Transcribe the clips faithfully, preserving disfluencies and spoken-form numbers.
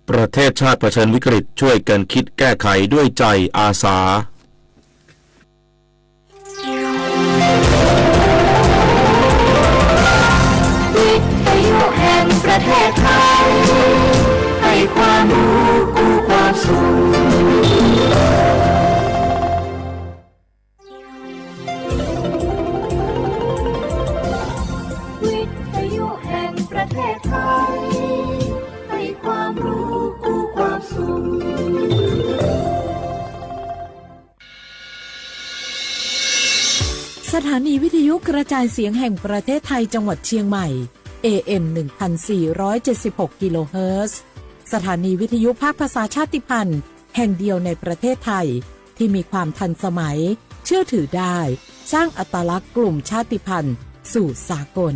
ประเทศชาติเผชิญวิกฤต ช่วยกันคิดแก้ไขด้วยใจอาสา วิทยุแห่งประเทศไทย ให้ความรู้กู้ความสุข วิทยุแห่งประเทศไทย ให้ความรู้คู่ความสุข สถานีวิทยุกระจายเสียงแห่งประเทศไทยจังหวัดเชียงใหม่ เอเอ็ม หนึ่งพันสี่ร้อยเจ็ดสิบหก กิโลเฮิรตซ์ สถานีวิทยุภาคภาษาชาติพันธุ์แห่งเดียวในประเทศไทย ที่มีความทันสมัย เชื่อถือได้ สร้างอัตลักษณ์กลุ่มชาติพันธุ์สู่สากล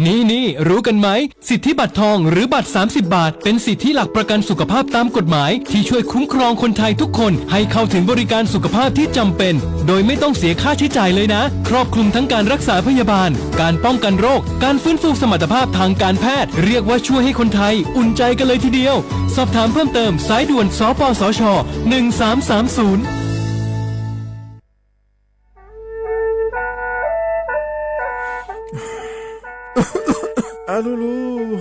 นี่นี่ รู้กันไหม สิทธิบัตรทองหรือบัตร สามสิบ บาท เป็นสิทธิหลักประกันสุขภาพตามกฎหมาย ที่ช่วยคุ้มครองคนไทยทุกคนให้เข้าถึงบริการสุขภาพที่จำเป็น โดยไม่ต้องเสียค่าใช้จ่ายเลยนะ ครอบคลุมทั้งการรักษาพยาบาล การป้องกันโรค การฟื้นฟูสมรรถภาพทางการแพทย์ เรียกว่าช่วยให้คนไทยอุ่นใจกันเลยทีเดียว สอบถามเพิ่มเติม สายด่วน สปสช หนึ่งสามสามศูนย์ Arlulu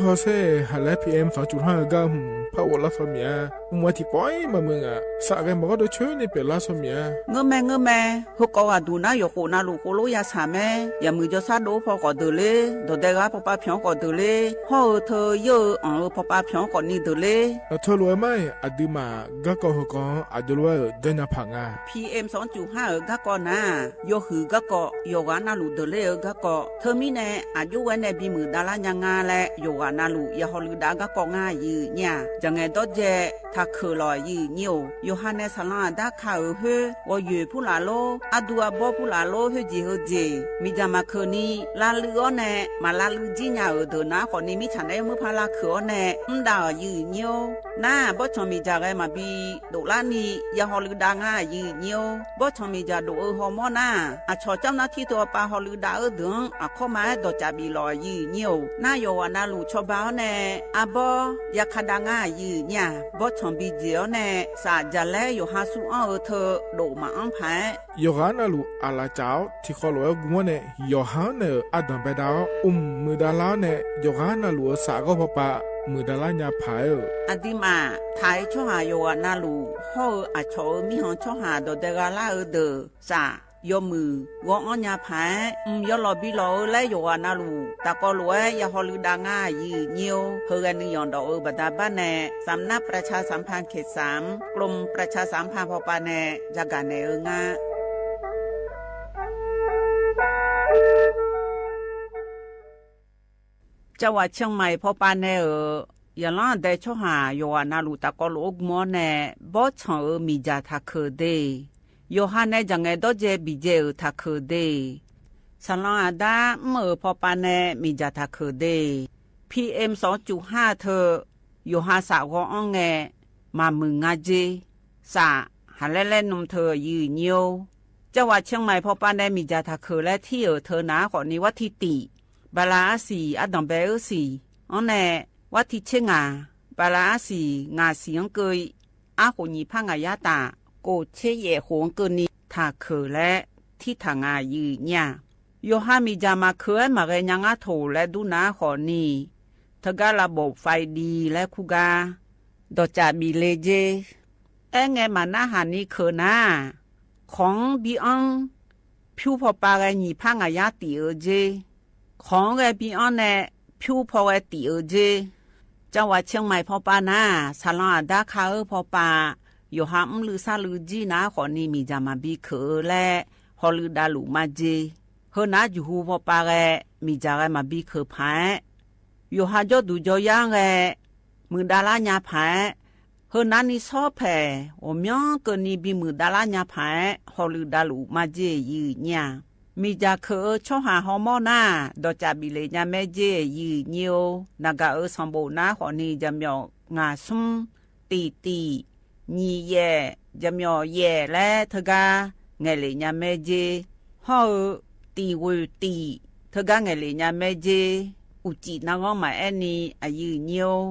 hawsher haqlaer P M สองจุดห้า gar hmq par ghoflar tawq miq-a. Mq-a tiqpawf-ir maqmuiq ngaq, saf ghae maqgawr deuq coer ni pyeuflar tawq miq-a. Ngeurmae ngeurmae, heukawv ghaqduq nar yawqkhof navluf khoerlof ya shaq mae. Yaqmuiq jawrshar dov-awr paw khawf deuq ler, dawqdae ghaq pawpav pyanq-awr khawf deuq ler, hawr-eu teu yeur-eu anq-eu pawpav pyanq-awr khawf ni deuq ler. Aqteu lof-aer mar-iq aqduimaf garkawv heukawv-anr aqjox lof-aer-euq janrnya paq nga. P M สองจุดห้า euq garkawv nar-aq, yawhuiq garkawv, yawqghaq navluf deuq ler-eu garkawv. Teumirnae aqjox ghae nae bimuiq davlar nya nga laer yawqghaq navluf ya hawluiv dav garkawv ngar aqyuif nyir-aq, jaqngaeq dawrdzae taqkeuq lawq aqyuif nyir-or. Yawqha nae saqlanr aqdar ka-euq khoer, ghawqyoeq purlaf lor, ardu arbawr purlaf lor, khoerjeq heujeq miqdzaq maqkeuq ni lavluiv-awr nae, maq lavluiv jir nya-euq deuq nar khawf ni mirtsaq naeq-aer murpar lavkeuq-awr nae mr dav-euq aqyuif nyir-or. Nar-aq, bawrtsanq miqdzaq ghae maqbi dovlar ni ya hawluiv dav ngar aqyuif nyir-or. Bawrtsanq miqdzaq dov-eu hawmawr nar-aq, aqcawq carnar tir teu-awr pav hawluiv dav-eu deuq-anr aqkawr ma-aer dawqcaf bif lawq aqyuif nyir-or. Nar yawqghaq navluf cawba-awr nae arbawr ya ka dav ngar aqyuif nyir-aq, bawrtsanq bijeq-awr nae saf jaqlaer yawqha sur anr-eu teu dof maqanr paq-aer, yawqghaq navluf aqlaf caf-awr tiqkhawf lof-aer gm-awr nae, yawqha-anr naeq-euq ardanq baedav-awr, mq muiqdav lar-awr nae, yawqghaq navluf-euq saf ghawr pawpav muiqdav lar nya paq-aer-euq. Aqduimaf taq-euq tsawrhaq yawqghaq navluf hawr-eu aqcawq-euq mirkhanq tsawrhaq dawqdae gha lar-eu deuq saf yawmuiq ghawr-anr nya paq-aer, mq yawlawq bi lawq-eu laer yawqghaq navluf taqkawv lof-aer ya hawluiv dav ngar aqyuif nyir-or. Heughae nuiyanq dawf-eu baqda bar nae สำนักประชาสัมพันธ์เขตสาม กรมประชาสัมพันธ์ พป nae yagaq naeq-eu nga. Cavghwaq Ciangmaiq pawpav nae-euq yaqlanr aqdae tsawrhaq yawqghaq navluf tafkawv lof-aer gm-awr nae, bawrtsanq-euq miqdzaq taqkeuq de. Yawqha nae jaqngaeq dawrdzae biqdzae-euq taqkeuq de. Saqlanr aqdar mr-euq pawpav nae miqdzaq taqkeuq de. P M สองจุดห้า teu yawqha saf ghawr-anr ngae maqmuiq nga jer. Saf haqlaer laer nm teu aqyuif nyir-or. Cavghwaq Ciangmaiq pawpav nae miqdzaq taqkeuq laer tir-euq teu nar khawf ni, warti tif, bala arsiq ardanq bae-eu siq-anr nae, warti tser ngaq, bala arsiq ngaq siq-anr keuv-i, arkhof nyiq par ngaq yar taf, kof tser yaef khof-anr keuvni taqkeuq laer tirtaq nga aqyuif nyir-aq. Yawqha miqdzaq maqkeuq-aer maqghae nya ngar toq laer dur nar khawf ni, teugar lavbof faiv di laer kur gar dawqcaf bif le jer. Aerngae maqnarhaq ni keuq nar, kawq-anr bi anr pyur pawpav ghae nyiq par ngaq yar tif-eu jer. Kawq-anr ghae bi anr nae pyur paw ghae tif-eu jer. Cavghwaq Ciangmaiq pawpav nar-aq, saqlanr aqdar ka-eu pawpav yawqha mrluiv sarluiv jir nar khawf ni miqdzaq maqbi keuq-eu laer hawluiv davluf majer. Heunar juqhu pawpav ghae miqdzaq ghae maqbi keuq paq-aer, yawqha jawrduq jawryar-anr ghae muiqdav lar nya paq-aer, heunar ni sawr paeq ghawqmyanr keuvni bimuiq dav lar nya paq-aer hawluiv davluf majer aqyuif nyir-aq. Miqdzaq keuq-eu tsawrhaq hawmawr nar-aq, dawqcaf bif le nya maer jer aqyuif nyir-or. Naqgaq-euq sanqbof nar khawf ni jaqmyawf ngaq smr, tif tif, nyiq yaef, jaqmyawf yaef laer teugar ngaeqlef nya maer jer. Hawr-eu tif ghoeq tif teugar ngaeqlef nya maer jer. uqcif narghanr maqaer ni aqyuif nyir-or.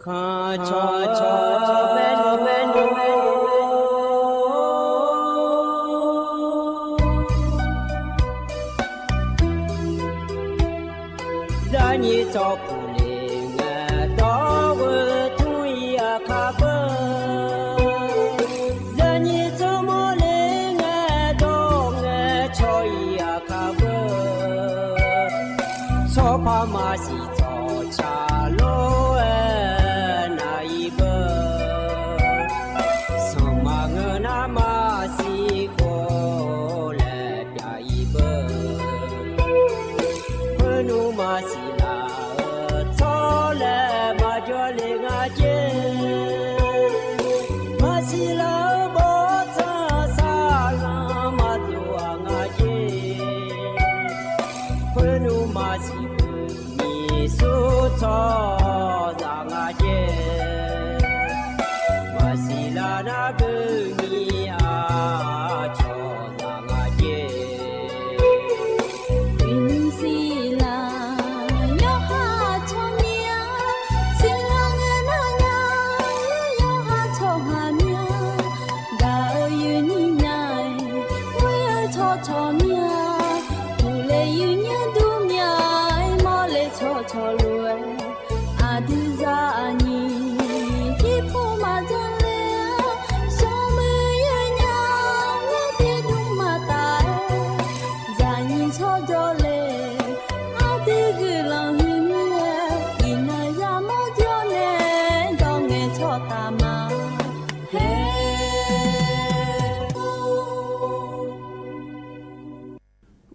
Khanqcawq cawq bae nmr bae nmr, zaqnyiq tsawrpuq le ngae dawr ghoe tmr-ir aqkar beu, zaqnyiq tsawrmawr le ngae dawr ngae caw-ir aqkar beu, tsawrpar maqsiq tsawrca lof-aer nav-ir beu, sanqma ngeur nar maqsiq khof laer pyav-ir beu, khoernmr maqsiq laf-eu tsawrlae maqjawr le nga jer, maqsiq laf-eu bawrtsanq saqlanq maqdov-aq nga jer, khoernmr maqsiq beu nyiq sur tsawrhaqzaq nga jer, maqsiq laf nar beu nyiq aqcawq zaq nga jer. Uiqnymr siqlaq yawqha tsawrmyanr, siqlaq ngae nar nya, yawqha tsawrhaq myanr, gaq-eu uiqnymr nya-aer, ghoer-eu tsawrcawq myanr, uqle uiqnymr dur myanr-aer, mawrle tsawrcawq lof-aer, aqdui zaqnyiq jirpov maqdzanr le-a, smrmuiq yawnya-aer tiqdmr maqtaf-aer, zaqnyiq tsawrjawr le, aqdui guiqlanq huiq mir-aer, iqnan yamawr jawr nae, dawr ngae tsawrtaf ma. Hae.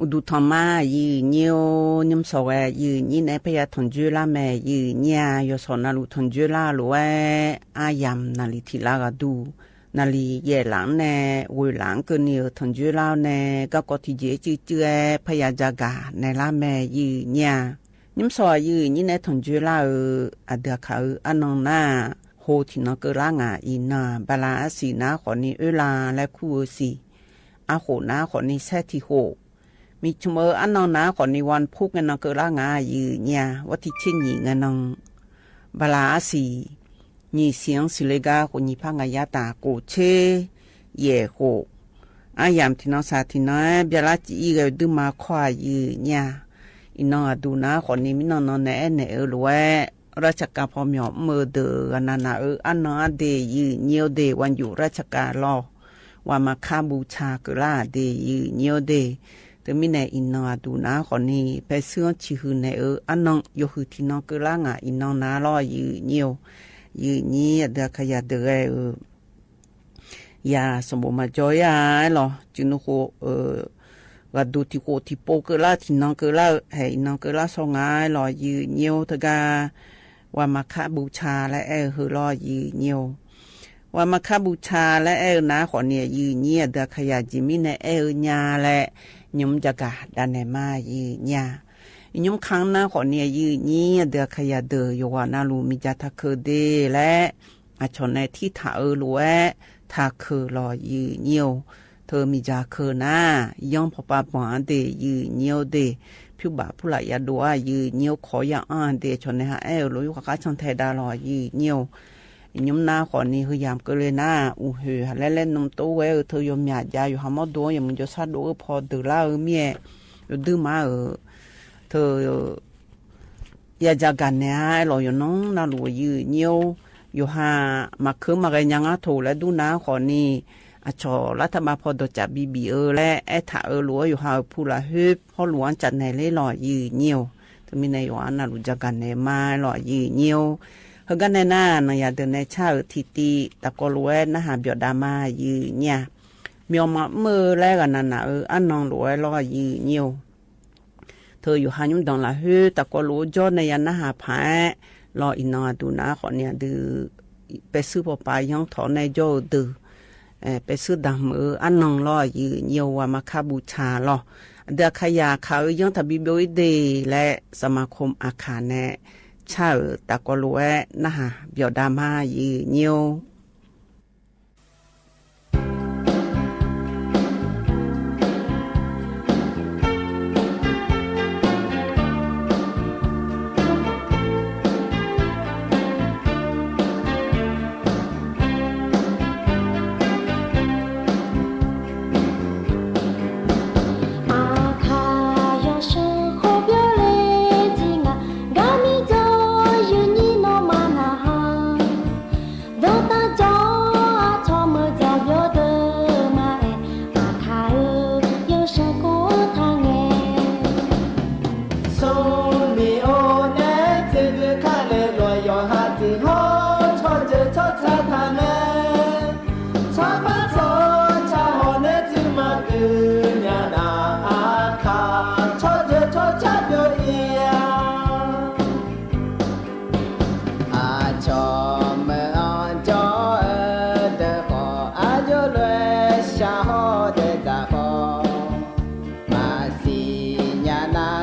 Uqduq tanqma aqyuif nyir-or, nymr sawq ghae aqyuif nyir nae parya tanqjoer lar mae aqyuif nyir-a. Yawshawq navluf tanqjoer lar-eu lof-aer, aryamq naqli tiq lar ghaq duq, naqli yaef laf-anr nae ghoeq laf-anr keuvni-euq tanqjoer lar-awr nae, garkawv tiqjeq-aer cuivcuiv-aer parya jagaq naeq lar mae aqyuif nyir-a. Nymr sawq aqyuif nyir nae tanqjoer lar-eu aqdui aqkaq-eu arnan nar-aq, ho tiqnan keuvlar ngaq iqnan-aq, bala arsiq nar khawfni oerla laer kur-eu siq, arkhof nar khawfni saer tiq khof, miqcmq-eu arnan nar khawfni wan pur ngae nan keuvlar ngaq aqyuif nyir-a. Ghawr tiq tser nyiq ngae nan bala arsiq nyiq siq-anr siqle gar khof nyiq par ngaq yar taf khof tser yaef khof, aryamq tiqnan saq tiqnan-aer byalar cif-ir ghae-eu duima kawr aqyuif nyir-a. Iqnan aqduq nar khawfni mirnan nan nae aernaeq-eu lof-aer, ราชการ paw myawq mr-eu deuq ghaqnaq naq-eu arnan arde aqyuif nyir-or de, วันหยุดราชการ lawr, วันมาฆบูชา keuvlar-aq de aqyuif nyir-or de. Teumirnae iqnan aqduq nar khawfni paershuir-anr ciqhuiq naeq-eu arnan yawhuiq tiqnan keuvlar ngaq iqnan nar lawr aqyuif nyir-or. Aqyuif nyir aqdui aqkaqyaq deuq ghae-eu ya sanqbof maqjawr-ir-a aer lawq, cuiqnmr khof-eu ghaqduq tiq khof tiqpov keuvlar tiqnan keuvlar-eu haeq iqnan keuvlar shawr nga aer lawq aqyuif nyir-or. Teugar วันมาฆบูชา laer aer-eu heu lawr aqyuif nyir-or. วันมาฆบูชา laer aer-eu nar khawfni aqyuif nyir aqdui aqkaqyaq jeq mirnae aer-eu nya laer nymq-mr jagaq davnaeq ma aqyuif nyir-a. Iqnymr kanr nar khawfni aqyuif nyir aqdui aqkaqyaq deuq yawqghaq navluf miqdzaq taq keuq de laer aqcawq nae tirtaq-eu lof-aer taq keuq lawq aqyuif nyir-or. Teu miqdzaq keuq nar, yanr pawqpav banq-anr de aqyuif nyir-or de, pyurbaf purlaf yadov-ar aqyuif nyir-or, kawq-awr ya anr-a de, aqcawq nae ha aer-euq lof-aer yawkhav kharcan tae dav lawq aqyuif nyir-or. Iqnymr nar khawfni heuyamq keuvle nar, uqhoeq haqlaer laer nmr tov ghae-eu teu yawmyaq jav yawqha mawrdo-anr yawmuiq jawrshar dov-eu paw deuq lar-eu mir-aer, yawduir mar-euq teu ya jagaq naeq-a aer lawq yawqnan navluf aqyuif nyir-or. Yawqha maqkeuv maqghae nya ngar toq laer dur nar khawfni, aqcawq lartaq bav paw dawqcaf bibif-eu laer aertaq-eu lof-aer yawqha-euq pu lafkhoer hawrluf-anr caf naeq ler lawq aqyuif nyir-or. Teumirnae yawqha navluf jagaq naeq ma aer lawq aqyuif nyir-or. Heugar nae nar, nanqyaq deuq nae car-euq tiqtiv tafkawv lof-aer narhaq byawf dav ma aqyuif nyir-a. Myawq maqmr-eu laer ghaqnaq naq-eu arnan lof-aer lawr aqyuif nyir-or. Teu yawqha nymr danq lafkhoer tafkawv lof-aer jawr nae ya narhaq paq-aer lawr iqnan aqduq nar khawfni aqdui paershuir pawqpav yanr tawq nae jawr-eu deuq, paershuir damq-eu arnan lawr aqyuif nyir-or, วันมาฆบูชา lawr. Aqdui aqkaqyaq kaq-eu yanr taqbi byov-ir de laer สมาคมอาข่า nae car-euq tafkawv lof-aer narhaq byawf dav ma aqyuif nyir-or.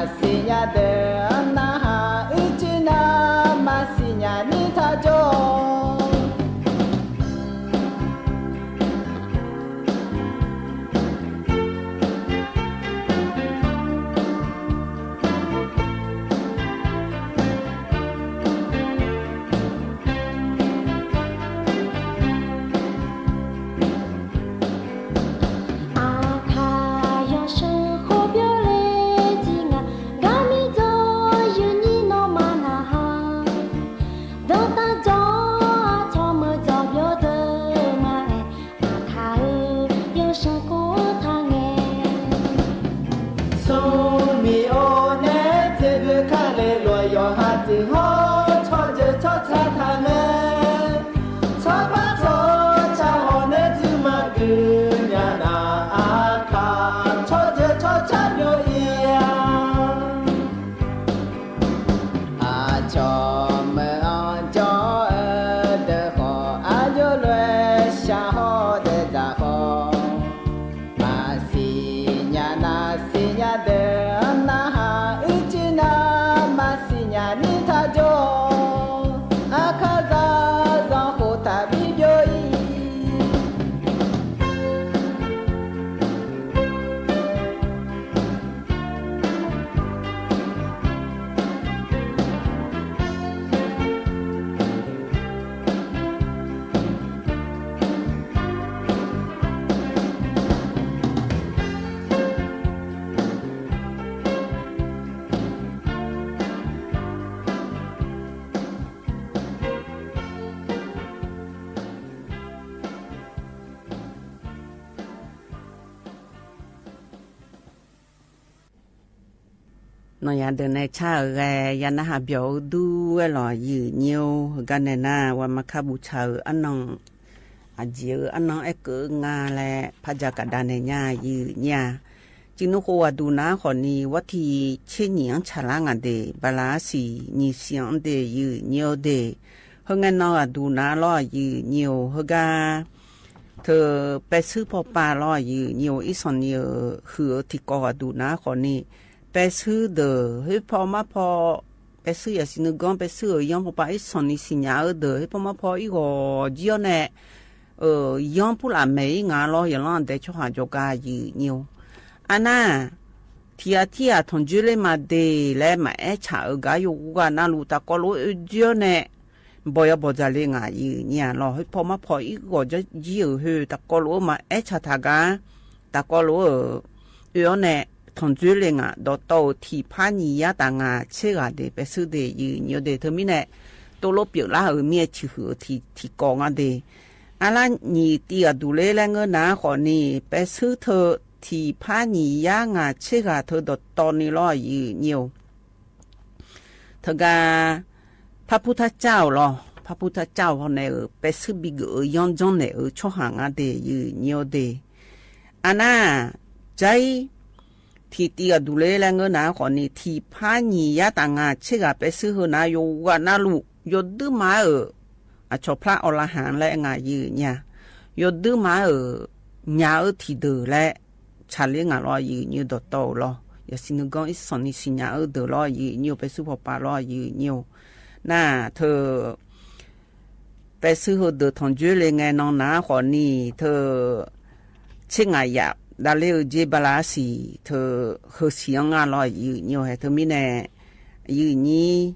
Maqsiq nya deuq-anr narhaq uicuiv nar, maqsiq nya ni taq jawr-awq. Aqkaq yawshuif khof byov le jir nga, garmi dzawr yuifnyir nawmaf narhaq. Dawqtaq dzawr-awr tsawrmeuq dzawq byov deuq ma-aer, Aqkaq-eu yawshuif khof-anr taq ngae. Smrmiq-or nae tseqbui kale lof-aer yawqha tsuif hawr, tsawrjeuq tsawrca taq ngae. Tsawrpar tsawrca hawq nae dzuir maqgui nya nar, Aqkaq tsawrjeuq tsawrca byov-ir-a. Aqcawq meuq-anr jawr-eu deuq khawf, aqjox lof-aer shaq hawr daeqdzaq khawf, maqsiq nya nar siqnya deuq-anr narhaq uicuiv nar, maqsiq nya ni taq jawr-awq. Aqkaqzaq zanqkhof taqbi byov-ir. Nawnyaf deuq nae car-euq ghae ya narhaq byawq-eu dur-aer lawq, yif nyir-or. Heugar nae nar, waqma kar buvcaq-euq arnan, aqjeq-eu arnan aerkeuv-eu nga laer par jaqgaq dav naeq nya, yif nyir-a. Ciqnur khof ghaqduq nar khawfni, wartiq tser nyiq-anr tsaqlar ngaq de, bala arsiq nyiq siq-anr de, yif nyir-eu de. Heu ngae nan ghaqduq nar lawr, yif nyir-or. Heugar teu paershuir pawpav lawr, yif nyir-or. Irsanq ni-euq huiq-eu tiqkawv ghaqduq nar khawfni, paershuir deuq khoerpaw marpaw, paershuir yasiq nuiganr paershuir-euq yanr pawpav irsanq ni siqnya-eu deuq khoerpaw marpaw irghawq jir-awr nae, yanr purlaf maeq-ir nga lawr, yaqlanr aqdae tsawrhaq jawrgar, yif nyir-or. Arnar, tiq ghaq tir ghaq tanqdzoer ler ma de laer maqaer tsaq-euq gar yawqghaq navluf taqkawv lof-aer oedzoer-awr nae, bawq ya bawq dzaq le ngaq, yif nyir-a lawr. Khoerpaw marpaw irghawq jir-euq khoer taqkawv lof-aer maqaer tsaq taq gar, taqkawv lof-aer-euq oe-awr nae tanqdzoer le ngaq. Dawqtawv-euq tiqpar nyiq yar taf ngaq tser ghaq de, paershuir de, yif nyir-or de. Teumirnae, tovlof pyeuflar-euq mir-aer ciqhuiq-eu tiqkawv nga de. Arlar nyiq tiv ghaqduq ler laer ngeur nar khawfni, paershuir teu tiqpar nyiq yar ngaq tser ghaq teu dawqtawv ni lawr, yif nyir-or. Teugar, parpur tarcar-euq lawr, parpur tarcar-euq hawnaeq-euq paershuir bigeuf-eu yanr janrnaeq-euq tsawrhaq nga de, yif nyir-or de. Arnar, jair tiqtiv ghaqduq ler laer ngeur nar-aq khawfni, tiqpar nyiq yar taf ngaq tser ghaq paershuir heu nar, yawqghaq navluf yawduir ma-aer-euq aqcawq plar awqlaqhaq laer aer ngaq, yif nyir-a. Yawduir ma-aer-euq nya-eu tiqdeuq laer tsaqler ngaq lawr, yif nyir-eu dawqtawv-euq lawr. Yasiq nuiganr irsanq ni siqnya-eu deuq lawr, yif nyir-eu paershuir pawpav lawr, yif nyir-or. Nar teu paershuir heudeuq tanqdzoer le ngae nan nar khawfni, teu tser ngaq yaf davler-eu jer bala arsiq teu heusiq-anr nga lawr, yif nyir-or. Hae teumirnae, yif nyir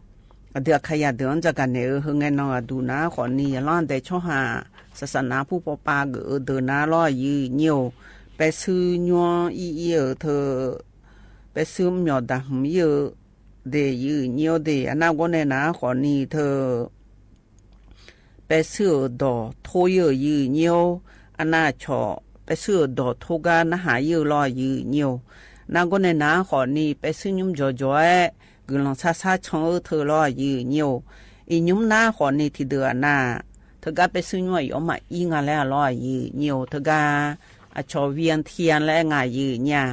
aqdui aqkaqyaq deuq-anr jagaq naeq-eu heu ngae nan ghaqduq nar khawfni, yaqlanr aqdae tsawrhaq saqsaq nav pur pawpav geuf-eu deuq nar lawr, yif nyir-or. Paershuir nymr-anr ir ir-euq teu, paershuir mr myawq daq hmq ir-eu de, yif nyir-or de. Arnar gawr nae nar khawfni teu paershuir-euq dawq tor ir-euq, yif nyir-or. Arnar aqcawq paershuir-euq dawq tor gar narhaq ir-eu lawr, yif nyir-or. Nar gawr nae nar khawfni paershuir nymr jawqjawq-aer guiqlanq sar sar can-eu teu lawr, yif nyir-or. Iqnymr nar khawfni tiqdeuq-aq nar, teugar paershuir nymr aqyawf-anr maqir nga laer-a lawr, yif nyir-or. Teugar aqcawq เวียงเทียน laer aer ngaq, yif nyir-a.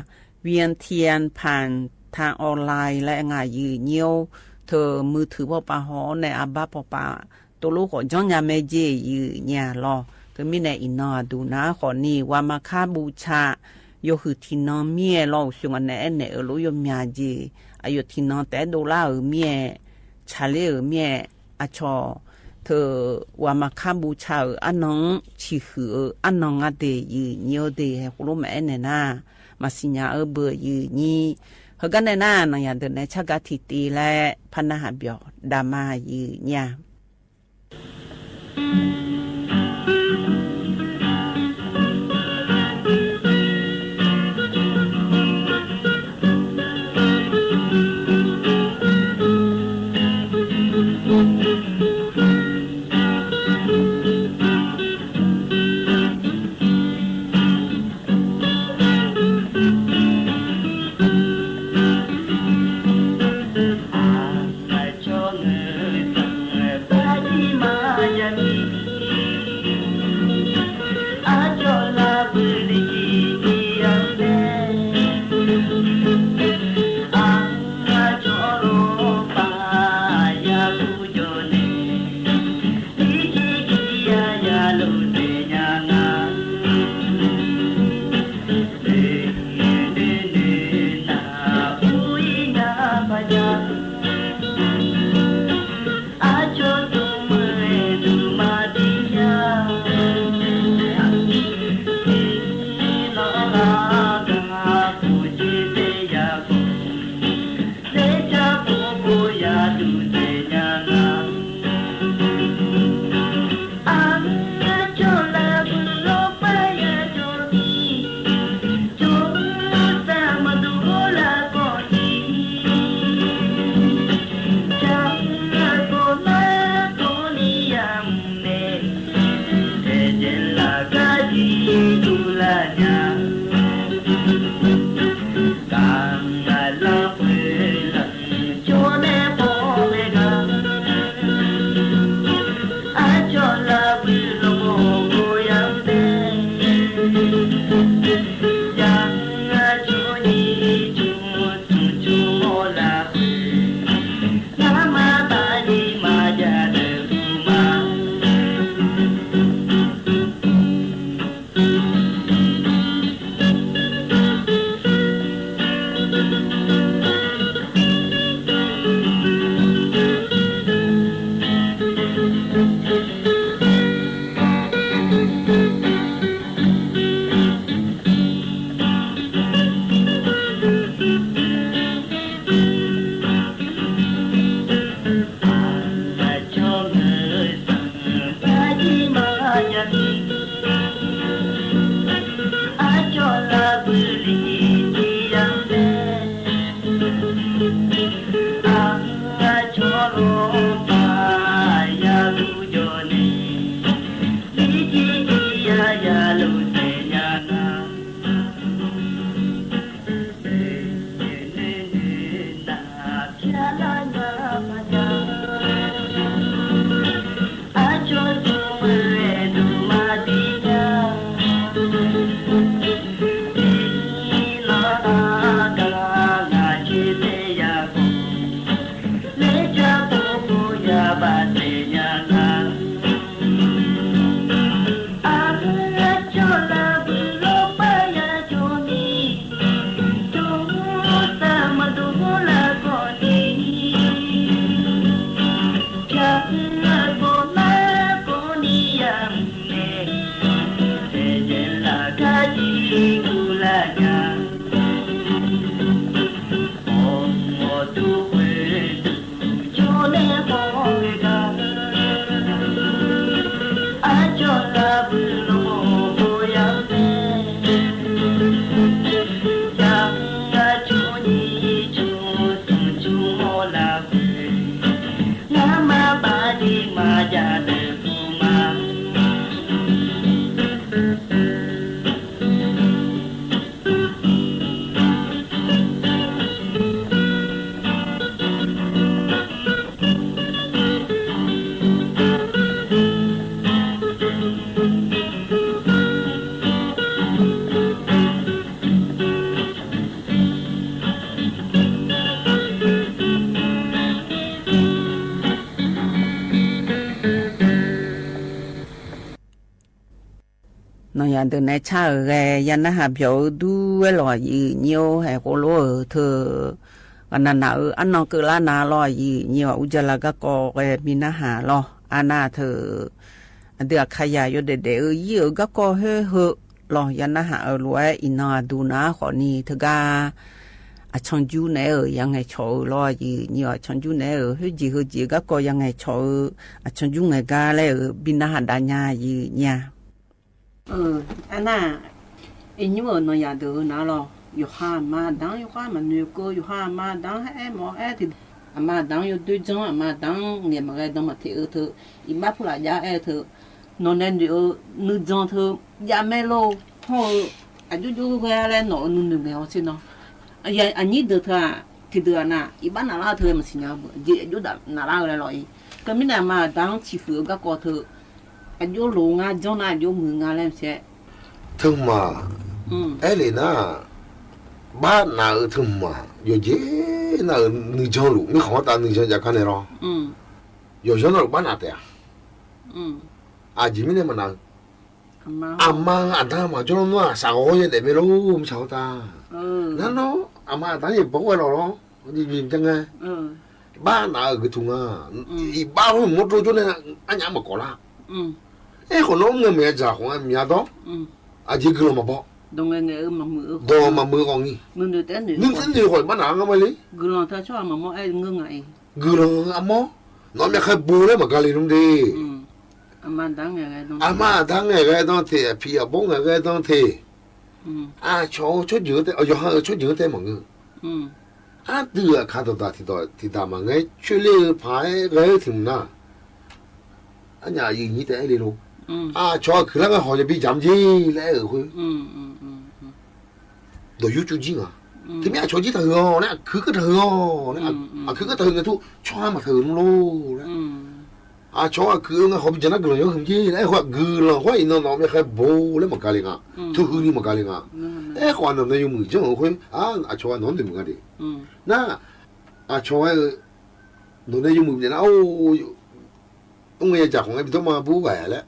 เวียงเทียนผ่านทางออนไลน์ laer aer ngaq, yif nyir-or. Teu มือถือ pawpav haw-awr nae arbar pawpav tovlof khawf janrnya mae jeq, yif nyir-a lawr. Teumirnae iqnan aqduq nar khawfni, waqma kar buvtsa yawhuiq tiqnan mir-aer lawr, uqshoe ngaq nae aernaeq-euq lof yawmya jeq, aqyawf tiqnan taef-aer dovlar-euq mir-aer, tsaqler-euq mir-aer, aqcawq teu ghaqmaqkar buvca-euq arnan-anr ciqhuiq-eu arnan nga de, yuif nyir-eu de, haeq khoerlof maqaer naeq nar, maqsiq nya-eu beu yuif nyir. Heugar nae nar, nanqyaq deuq nae tsargar tiqtiv laer par narhaq byawq daqma yuif nyir-a. Nanqyaq deuq nae car-euq ghae ya narhaq byawq-eu dur-aer lawq, yuif nyir-or, haeq khoerlof-euq teu Maqnavnaq-eu arnan keuvlar na lawr, aqyuif nyir-awq, ur jala garkawv ghae bi narhaq lawr. Arnav teu aqdui Aqkaqzaq yawdaef daef-eu ir-euq garkawv khoer heu lawr ya narhaq-euq lof-aer, iqnan aqduq nar khawfni teugar aqcanjur naeq-aer-euq ya ngaeqcawq-eu lawr, aqyuif nyir-awq, aqcanjur naeq-aer-euq khoerjeq heujeq garkawv ya ngaeqcawq-eu aqcanjur ngaeq gar laer-euq bi narhaq dav nya, aqyuif nyir-a. Arnav-aq, iqnymr-euq nanqzaq deuq-eu nar lawr, yawqha aqma aqda-anr yawkhav maqnoeq keuv, yawqha aqma aqda-anr haer-aer mawf-aer tiq, aqma aqda-anr yawdoer janr, aqma aqda-anr ngaeq maqghae dan maqteq-eu teu, iqbax purlaf jav-aer-eu teu, nawq nae noeq-eu nuijan teu jav mae lor, hawr-eu aqjox jox ghae-a laer nawq-eu nuinoeq ngaeq-awr tser nawr, aqnyir deuq teu-aq, tiqdeuq-aq nav iqbax naflar-eu teu ghae maqsiq nya-eu beuq jeq aqjox daf naflar-eu laer lawr-ir. Teumirnae aqma aqda-anr ciqhuiq-eu garkawv teu, aqjox loq ngar janr nar aqjox muiq nga laer maqsiq-aer. Teuhmq-aq, aerlef nar, bar naf-eu teuhmq-aq, yawqjeq nar-euq nuijan luf mirkhanq-anr tav nuijan jav gar nae lawr, yawqyanr navluf bar naf taef-a. Aqjeq mirnae maqnaf-eu, aqma aqda maqjawr lar nar-aq, saqghawq-awr yadaef mae lor, mirtsaq-awr tav. Nar nawr aqma aqda-anr yaeqbawq-aer lawq lawr, jar ngae, bar naf-euq geutuq nga. Iqbax khoer mawrdov jawr nae arnyaf-anr maqkawv lar. Aerkhawf nawr mr ngae maqya dzaq khawf ngae maqya dawr. Aqjeq guiqlanq maqbaw. Dawq maqmuiq-eu khawf ni, nuinoeq taef noeq khawf iqbax naf-anr ngar ma le. Guiqlanq teu tsawrhaq maqmawr-aer ngeur nga-iq. Guiqlanq armawr, nawq-eu myavkhav bo laer maqgale nmr de. Aqma aqda ngaeqghae dan teq, aqpiq aqbawr ngaeqghae dan teq, aqcawq-eu tsawrjeuq-anr tae, yawqha-euq tsawrjeuq-anr tae maqngeur. Aqdui-euq aqkar dawqdaq tiqdawq tiqdaq maqngae coer ler-eu paq-aer ghae-eu tiq mq nar, arnyaf aqyuif nyir taef-aer le lor. Aqcawq aqkuiq lar ngae hawq yabi jaq mr jer laer aer-euq khoer, dawq yur cuv jir nga. Teumir aqcawq jir taq heu-awq laer, aqkuiq keuv taq heu-awq laer, aqkuiq keuv taq heu ngae tur tsawrhaq maqtaq-euq nmr lor laer. Aqcawq aqkuiq-eu ngae hawq bi jaq nar guiqlanq yawr huiq mr jer laer aer khoer-aq, guiqlanq khoer iqnan nawq-eu myavkhav bo laer maqgale nga. Teuhuini maqgale nga. Aerkhawf nawq nae yawmuiq janr-euq khoer, aqcawq-a nawq-anr noeqmuiq nga de. Nar, aqcawq-aer-eu nawq nae yawmuiq bifnaeq nar, mr ngae ya dzaq khawf ngae bi dawr ma bur ghaq-a laer.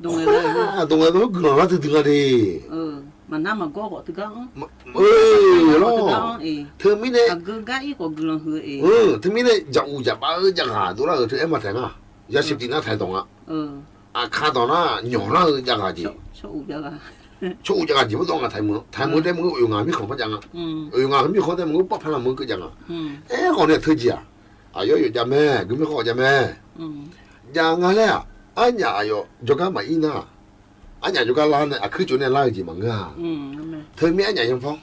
Khoer-aq dawq ngae dawq-anr guiqlanq lar duidui nga de. Maqnar maqgawr khawf teugar-anr, lawr, teumirnae, teumirnae jaq uq jaq bav-eu javghaq dovlar-euq teu aer maqtaeq nga. Yasiq tiq nar taq dawq nga. Aqkar dawq nar nyawq lar-eu javghaq jeq, tsawr uq javghaq jeq mawrdawr nga taq meuq-a. Taq meuq-eu taef maqngeur, oeq ngaq mirkhanq par jav nga. Oeq ngaq mirkhanq taef maqngeur, pavpar lar meuq-eu keuv jav nga. Aerkhawf nae teu jeq-aq, aqyawf yawf jav mae, gui mirkhanq jav mae. Jav nga laer-aq, arnyaf aqyawf jawrgar maqir nar, arnyaf jawrgar lar nae aqkuir tsov nae lar-eu jeq maqngeur-a. Teumir arnyaf yanpawr,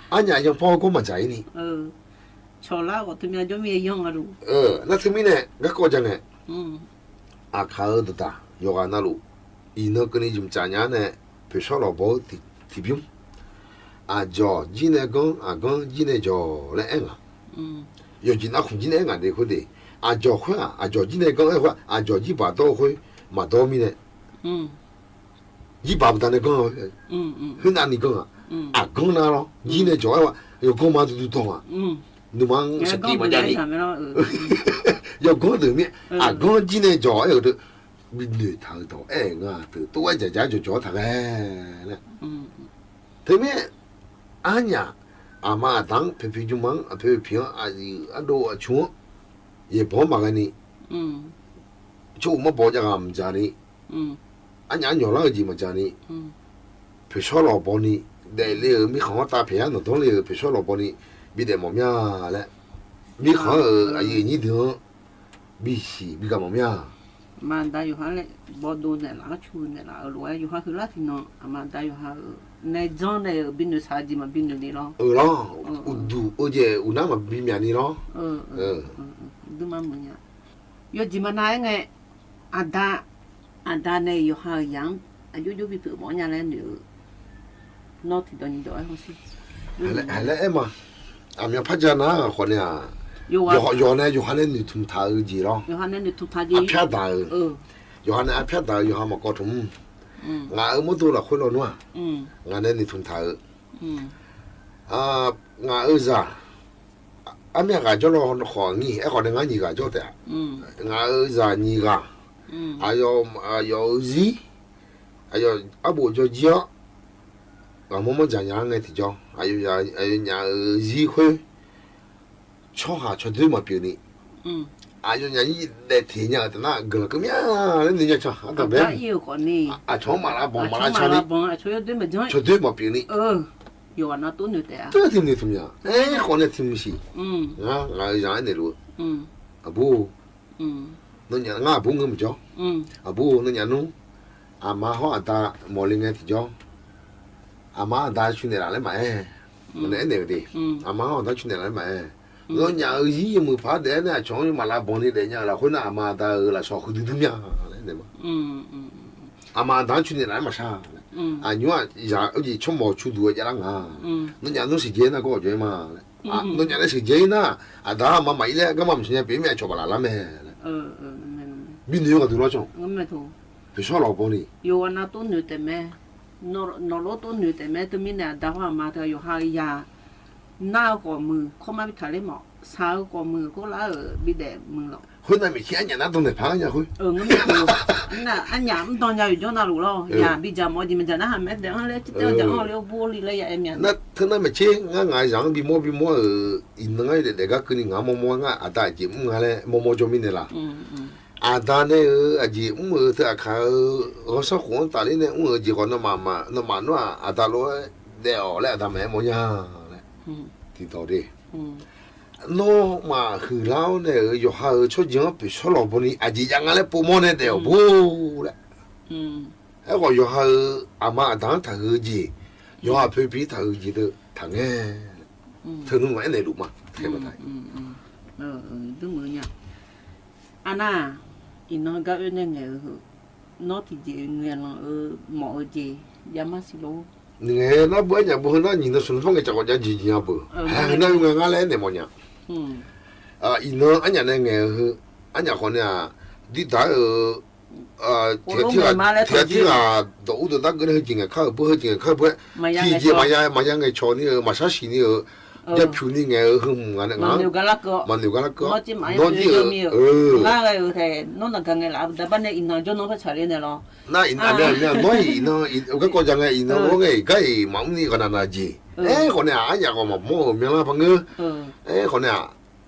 arnyaf yanpawr-eu gawr maqdzaq-ir ni. Nar teumirnae garkawv ja ngae, aqkaq-eu dawqdaq yawqghaq navluf, iqnan keuvni jmq tsaf nya-ar nae, poeqshawr lawqbaw-eu tiqbymr, aqdzawq jir nae ganr, aqganr jir nae dzawq laer aer ngaq. Yawqjeq nar khmq jir nae aer ngaq de khoer de. Aqdzawq khoer-aq, aqdzawq jir nae ganr aer khoer-aq, aqdzawq jirbaq dawr-eu khoer maqdawr mirnae, jirbaq baqda nae ganr-a. Khoernavni ganr-aq, aqganr nar lawr, jir nae dzawq aer-a, yawganr ma duidui dawq-aq, nuima-anr saqtiv maqjav ni. Yawganr deuq mir, aqganr jir nae dzawq aer-euq deuq, bi noeqtaq-eu dawq aer-eu nga teu tov-aer dzaqdzaq-aer dzawqdzawq-aer taq ghae laer. Teumirnae arnyaf aqma aqda-anr, poeqpiq jmrma-anr, aqpoeq piq-anr, aqyuif ardov aqcmq-anr, yaeqbawq-anr maqghae ni, tsawr uq mawrbawq jav ghaq maqdzaq ni, arnyaf-anr nyawq lar-eu jeq maqdzaq ni, poeqshawr lawqbaw ni, daefle-euq mirkhanq-anr tav paeq-aer nawqdanr le-euq poeqshawr lawqbaw ni, bidaef mawf mir-a laer, mirkhanq-anr-euq aqyuif aqnyir deuq-anr bisiq bi gaq mawf mir-a. Aqma aqda yawqha laer bawdov naeqlaf-anr cu naeqlaf-euq lof-aer yawqha heular tiqnan aqma aqda yawqha-euq nae janr nae-euq bi noeqshaq-eu jeq maqbi noeq ni lawr. Euq lawr, uqduq-eu jeq uqnar maqbi myaq ni lawr. Duima meuq nya. Yawjeq maqnav-aer ngae, aqda, aqda nae yawqha-euq yaq-anr aqjox jox bi pyeuf mawf-awr nya laer noeq-eu, nawr tiqdawq nyiq dawq-aer hawsher. Haiq laer aer ma. Aqmyan par ja nar khawf nae-aq, yawqha nae yawqha nae noeqtmq taq-eu jeq lawr. Arpyar daq-eu, yawqha nae arpyar daq-eu yawqha maqkawv tmq. Ngaq-euq mawrdo lafkhoer lawnmr-aq, ngaq nae noeqtmq taq-eu, ngaq-euq zaq armyav ghaq jawr law khawf ngir, aerkhawf nae ngar nyiq ghaq jawr taef-a. Ngaq-euq zaq nyiq ghaq, aqyawf, aqyawf-euq zir, aqyawf arbof jawr jir-awr, Ghaqmawr mawr dzaq nya-anr ngae tiqjawr, aqyawfnyaf-euq zir khoer tsawrhaq tsawrdoer maqpyeuf ni, aqyawfnyaf-anr daefteq nya-euq taf nar guiqlanq keuv mya laer noeq nya can. Aqcawq-anr maqlav banq maqlav ca ni, tsawrdoer maqpyeuf ni, tiqnoeq tmq nya. Aerkhawf nae tiqmq siq, ngar ngaq-euq zaq-anr aernaeq luf-eu, aqbur, nawnyaf ngar aqbur ngeur maqjawr. Aqbur, nawnyaf nmr, aqma hawr aqda mawfle ngae tiqjawr, aqma aqda cu naeqlaf laer maqaer. Nae aernaeq-euq de, aqma hawr aqda cu naeqlaf laer maqaer. Nawnyaf-euq zir yawmuiq paq-aer daef-aer nae aqcawq-anr maqlav banq ni daef nya-euq lafkhoer nar, aqma aqda-euq lafsawq huiqdui dui mya laer aernaeq ma. Aqma aqda-anr cu naeqlaf laer maqshar laer. Aqnymr-aq zaq-eu jeq tsawrmawq cu duq-eu javlar nga. Nawnyaf nmr sheuqdzae-ir nar gawr-awq jawr-ir ma laer. Nawnyaf nae sheuqdzae-ir nar, aqda aqma maqir laer garma maqsiq nya pyeuf-ir mae, aqcawq baqlaq lar mae laer. Binoeq-eu ghaq duq lawr can. Poeqshawr lawq baw ni, yawqghaq nav tov noeq taef mae. Nawqlof tov noeq taef mae. Teumirnae aqda hawr aqma teu yawqha-eu yaq nar-eu khawf muiq kawrmar bi taqler mawf, shaq-eu khawf muiq kawrlar-euq bidaef muiq lawq. Khoernav maeqkir arnyaf nar dawq naeq paq-aer nya khoer, arnyaf mr dan nya yawqjawr navluf lawr. Yaq bidzaq mawf-eu jeq maqdzaq narhaq mae daef-anr laer, tser taer-anr dzaq-anr le-awr bur-awr li laer ya aer mya. Nar teu nar maeqtser ngar ngaq-eu zaq-anr bimawr bimawr-euq iqnan-aer daefdaef gar keuvni ngaq-anr mawrmawr ngar aqda aqjeq mr nga laer mawrmawr jawr mirnae laq. Aqda nae-euq aqjeq mr-euq teu aqkaq-euq ghanrsanrkhof-anr tafler nae mr-euq jeq khawf nawmaf nawmaf nawr-aq aqda lof-aer daef-awq laer aqda maqaer mawrnya laer. Tiqdawq de, nawmaf huiqlar-awr nae-euq yawqha-euq tsawrjeuq-anr poeqshawr lawq baw ni aqjeq jav nga laer povmawr nae daef-awq bur laer. Aerkhawf yawqha-euq aqma aqda-anr taqhuiq-eu jeq, yawqha poeqpi taqhuiq-eu jeq deuq taqngae. Teu nmr maqaer naeqluf ma. Arnar-aq, iqnan gar oe nae ngaeq-eu heu, nawr tiqjeq ngaeqlanq-eu mawf-eu jeq javmar siq lor. Ngaeq nar beu arnyaf beu heu nar nyiq nan smq nan par ngae caq khawf jav jeq jeq nya beuq. Haeq heu nar oe ngae ngar laer aernaeq mawfnya. Iqnan arnyaf nae ngaeq-eu heu, arnyaf khawf nae-aq, dirdaq-aer-eu tiq ghaq tiq ghaq dawq ur dawq dar geur nae heujeq ngaeq kar-euq beu, heujeq ngaeq kar-eu beu-aer, tiqjeq maqya maqya ngaeqcawq ni-euq maqshar siq ni-euq, japyuq ni ngaeq-eu heu hmq ngaq nae ngaq-anr maqnoeq gar larkeuv-awr, nawr jir-euq, nawr iqnan nawr-iq iqnan garkawv ja ngae iqnan ghawr ngae-iq gar-iq maqmr ni ghaqnaq naq jeq. Aerkhawf nae-aq, arnyaf khawf maqmawr-euq myanrlar par ngeur. Aerkhawf nae-aq,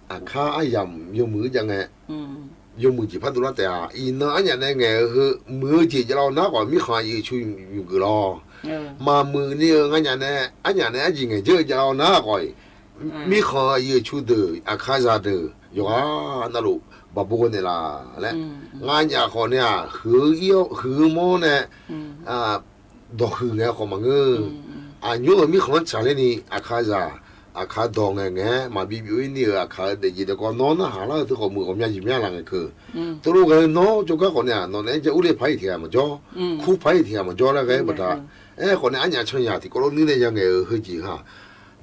aqkar aryamq yawmuiq-anr jav ngae, yawmuiq jeq par dovlar taef-a. Iqnan arnyaf nae ngaeq-eu heu muiq-eu jeq javlar-awr nar khawf, mirkhanq aqyuif aqtsu nymq geuf lawr. Maqmuiq ni-euq nganyaf nae, arnyaf nae arjeq ngaeq dzeur-eu javlar-awr nar khawf-iq, mirkhanq aqyuif aqtsu deuq, aqkar zaqdeuq yawqghaq navluf baqbo ghae naeqlaf laer, nganyaf khawf nae-aq, huiq-eu mawr nae dawqhuiq ngae khawf maqngeur. Aqnymr-euq mirkhanq-anr tsaqler ni aqkar zaq, aqkar dawq ngaeqngae-aer maqbi byov-ir ni-euq aqkaq-euq daefjeq daefkawv nawr narhaq lar-eu teu khawf muiq ghawqmya jeq mya laf ngae keuv. Teulof ghae-eu nawr jawrgar khawf nae-aq, nawq naeq-aer ja urler paq-iq tiq ghaq maqjawr, kur paq-iq tiq ghaq maqjawr laer ghae-aer baqda. Aerkhawf nae arnyaf cannyaq tiqkawv lof nuir nae ya ngaeq-euq heujeq-aq,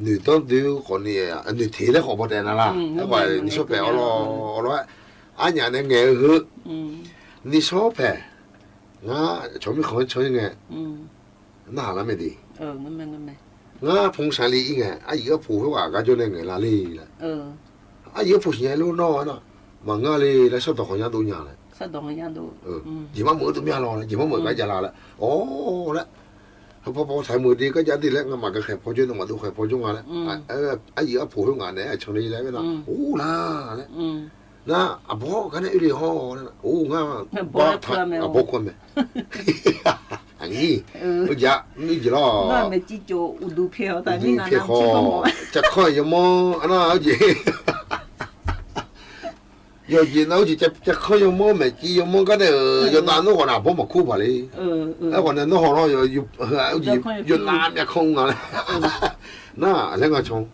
noeqdanr doe-eu khawf ni, noeqteq laer khawf bawdaef navlaq. Aerkhawf nishawr paeq awrlawr awrlawr-aer, arnyaf nae ngaeq-eu heu, nishawr paeq, ngar cawq mirkhanq-anr can-ir ngae, narhaq lar mae de. Ngar pmq shaqli ir ngae, aryuif arpoq khoerghaq gar jawr nae ngaeq lar le laer. Aryuif arpoq siqnya lof nawr-a nar, maqngeur le laer shardawq khawqnya dov nya laer. Jeq mar meuq-eu dov mya lawr laer, jeq mar meuq gar jav la laer. Awr laer, heu paw paw taq-eu meuq de gar jav de laer, ngamaf gar khaeq paw jawr, nawmaf dov khaeq paw jawr nga laer. Aryuif arpoq khoer ngaq naeq-aer aqcan le laer aer nar, or la laer. Nar aqbawr gar nae oer le hawr laer, or ngar aqbawr kur-a mae. Aqnyir, oe jeq-a, oe jeq lawr. Uqduq pyaeq khawf, cavkanr yawmanr arnar-aq, oe jeq. Yawqjeq nar oe jeq, cavkanr yawmanr maeqciv yawmanr gar nae-euq yawdav nawr khawf nae aqbawr maqkur paq le. Aerkhawf nae nawr haw lawr, yawdav myavkanr nga laer. Nar laer nga can.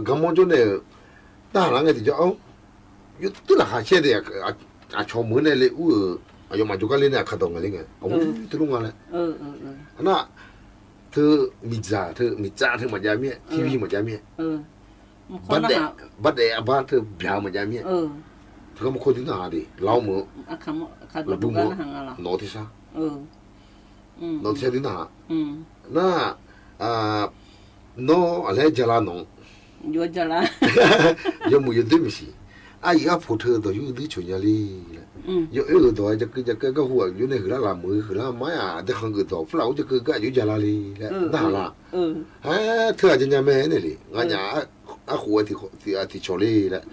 Garmanr jawr nae-euq, narhaq lar ngae tiqjawr-anr, yawtuir laqkhaq caer de, aqcawq meuq-anr nae le ur-euq, aqyawfmaf jawrgar ler nae aqkar dawq ngaeq ler ngae, aqghoer teulof nga laer. Nar, teu miqdzaq teu miqtsav teu maqjav mir-aer, TV maqjav mir-aer, bardaef arbar teu byaq-eu maqjav mir-aer, teugar mawrkawr dui narhaq de, lawr meuq-eu, laqbur meuq-eu, nawq-eu tersar, nawq-eu tersar dui narhaq. Nar, nawr aqlaer jala nawq-anr, yawmuiq yawdoer maqsiq. Aryuif arpoq teu dawq yurdui coeq nya le laer. Yawoer-euq dawq-aer jakeuv jakeuv garhu aqjox nae huiqlar laf meuq-eu huiqlar mar-aq, daekhanq geuf dawq purlaf-awr jakeuv gar aqjox ja la le laer narhaq la. Aer, teughaq ja nya mae nae le. Nganyaf arkhof-aer tiqcawq le laer.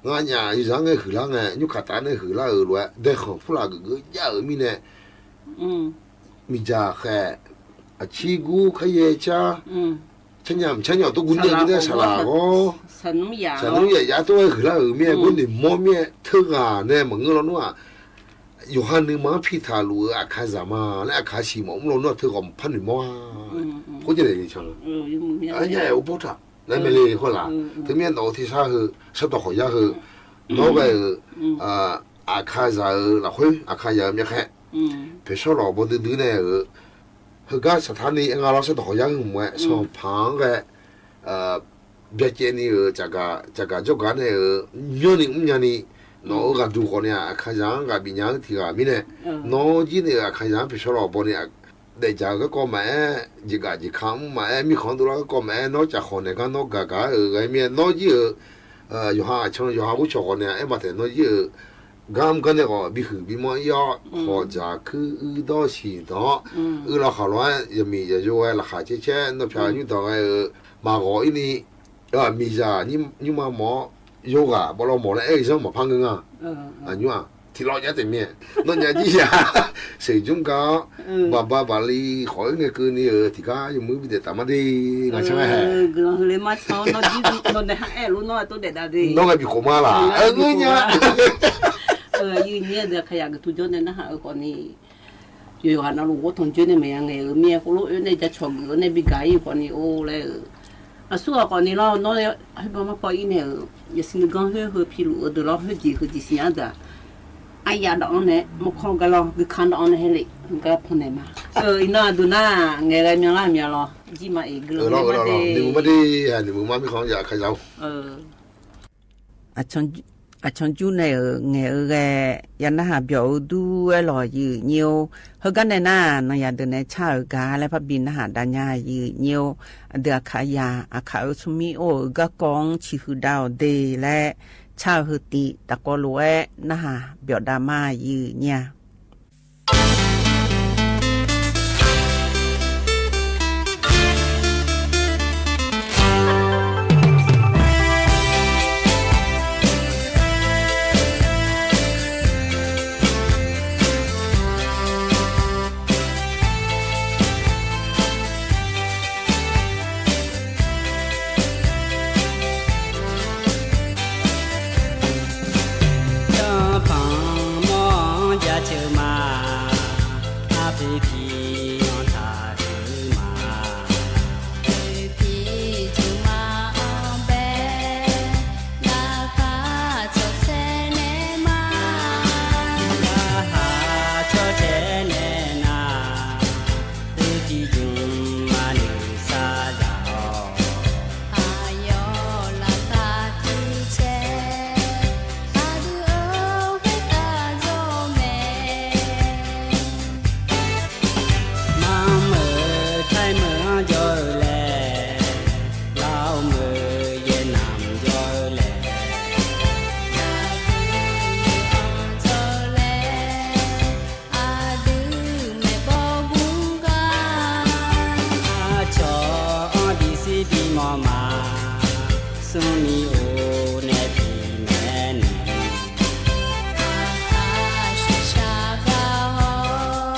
Nganyaf yawzaq-anr ngae huiqlar ngae, nymrkaq taf nae huiqlar-euq lof-aer daekhanq purlaf geuf geuf jav-euq mirnae, miqdzaq khaeq, aqcir gur kharyaer car, carnya mqcarnya tov gur nae mirnae saqlaq ghawr, saqnmr yaf yaf tov-aer huiqlar-euq mirnae, gor noeqmawr mirnae teughaq nae maqngeur lawnmr-aq, yawqha nuima-anr piftaq luf-eu aqkaqzaq ma laer aqkaq siq mawf mr lawnmr-aq, teughaq maqpar noeqmawr-a. Khoerjeq nae nya-aer urbawr taq laer mae le khoerlaq. Teumirnae nawq-eu tersar heu, sardawq khawqyar heu, nawr ghae-euq aqkaqzaq-euq lafkhoer, aqkaqzaq-euq myavkhaer, poeqshawr lawq bawduidui nae-euq, heugar saqtaq ni aer nga lawr, sardawq khawqyar heu mq-aer sanqpaq-anr ghae byacaevni-euq caqgaq jawrgaq nae-euq myanrni mrnya ni, nawq-euq ghaqduq khawf ni-aq, aqkaqzaq-anr ghaq bifnya-anr tiq ghaq mirnae, nawr jir nae-euq aqkaqzaq-anr poeqshawr lawq baw ni-aq, daefdzaq-eu garkawv maqaer, jeqgaf jeqka mr maqaer, mirkhanq-anr dovlar garkawv maqaer, nawr cafkhawq naeq gar nawr gaq gaq-aer-euq ghae mirnae, nawr jir-euq yawqha aqcan yawqha ghoer cawq khawf ni-aq, aer maqtaeq nawr jir-euq gar mr gar nae khawf bifhuiq bimawr ir-awr, khawqdzaq kuir uir dawr siq dawq-awr, uir lawkhaq lof-aer yaqmiq yaqyo ghae laqkhaq caer caer nawr pyaq nymr dawq ghae-euq maqghawq ir ni, miqzaq nymrma mawf-awr, yawghaq bawvlawv mawf laer aer-eu zanr maqpar ngeur nga. Aqnymr-aq tiqlawv jav taef mir-aer, nawr nya jir ya, seqjmr ga-awr, baqba baqli khawf-aer ngae keuvni-euq tiqgar yawmuiq bi daef taf mar de. Ngaq can-aer hae, guiqlanq heule mar can-awr, nawr jir nawr nae ha aer-eu lof nawr-aer tov daef dav de. Nawr ghae bikhof ma laq, ngeur nya. Aqyuif nyir-aer deuq aqkaqzaq geuf tu jawr nae narhaq-eu khawf ni, yawqghaq navluf ghawrtanq joer nae maqya ngaeq-euq mir-aer, khoerlof-aer nae jacawq geuf-eu nae bi gaq ir-eu khawf ni or laer-eu, aqsur ghaq khawf ni lawr, nawr-aer heubawr marpawr ir nae-euq yasiq nuiganr khoer heu piluf-eu deuq lawr, khoerjeq heujeq siqnya deuq-aq, aryav dawv-anr nae mawrkawr gar lawr, guikar dawv-anr nae haer lef gar pannaeq ma. Iqnan aqdui nar ngaeq ghae myanlar mya lawr, jir ma-iq guiqlanq ma de. Noeqmuiq ma mirkhanq-anr ya aqkaqzaq-or. Aqcanr jur nae-euq ngaeq-eu ghae ya narhaq byawq-eu dur-aer lawq, yif nyir-or. Heugar nae nar, nanqyaq deuq nae car-euq gar laer parbi narhaq dav nya, yif nyir-or. Aqdui aqkaqzaq aqkaq-euq tsawrmir or-euq garkawv-anr ciqhuiq dav-awq de laer car-eu heu tiv taqkawv lof-aer narhaq byawq dav ma, yif nyir-a. Danqpanq mawr-anr jaceuq ma. Arpoeq tiq-anr taqteuq ma. Oeq tiq jmq ma-anr bae. Laqkhaq cawqcae nae ma. Laqkhaq cawqcae nae nar, oeq tiq jmq ma noeqsar zaq-awq. Aqyawf laqkhaq tiq cae, aqdui-euq khoertav jawr-eu mae. Marmeuq taemeuq-anr jawr-eu laer, lawrmeuq yaernamq jawr-eu laer, laqkhaq meuq-anr jawr-eu laer, aqdui maeqbawq gur gar. Aqcawq-anr bishir bimawr ma, smrni or nae bifnaeq naeq. Aqkaq shaqshaq gar-awr,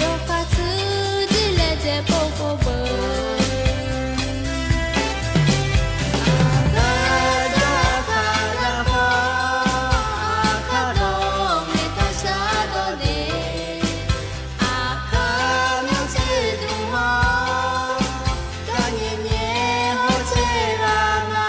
yawkhav tsuif jir laejae povpov beu. Aqkaq jawr aqkaq lavpawr, aqkaq dawq maeqtaq shardawq de. Aqkaq myanrtser dmq-awr, garnyae nyae hawtser ghaq ma.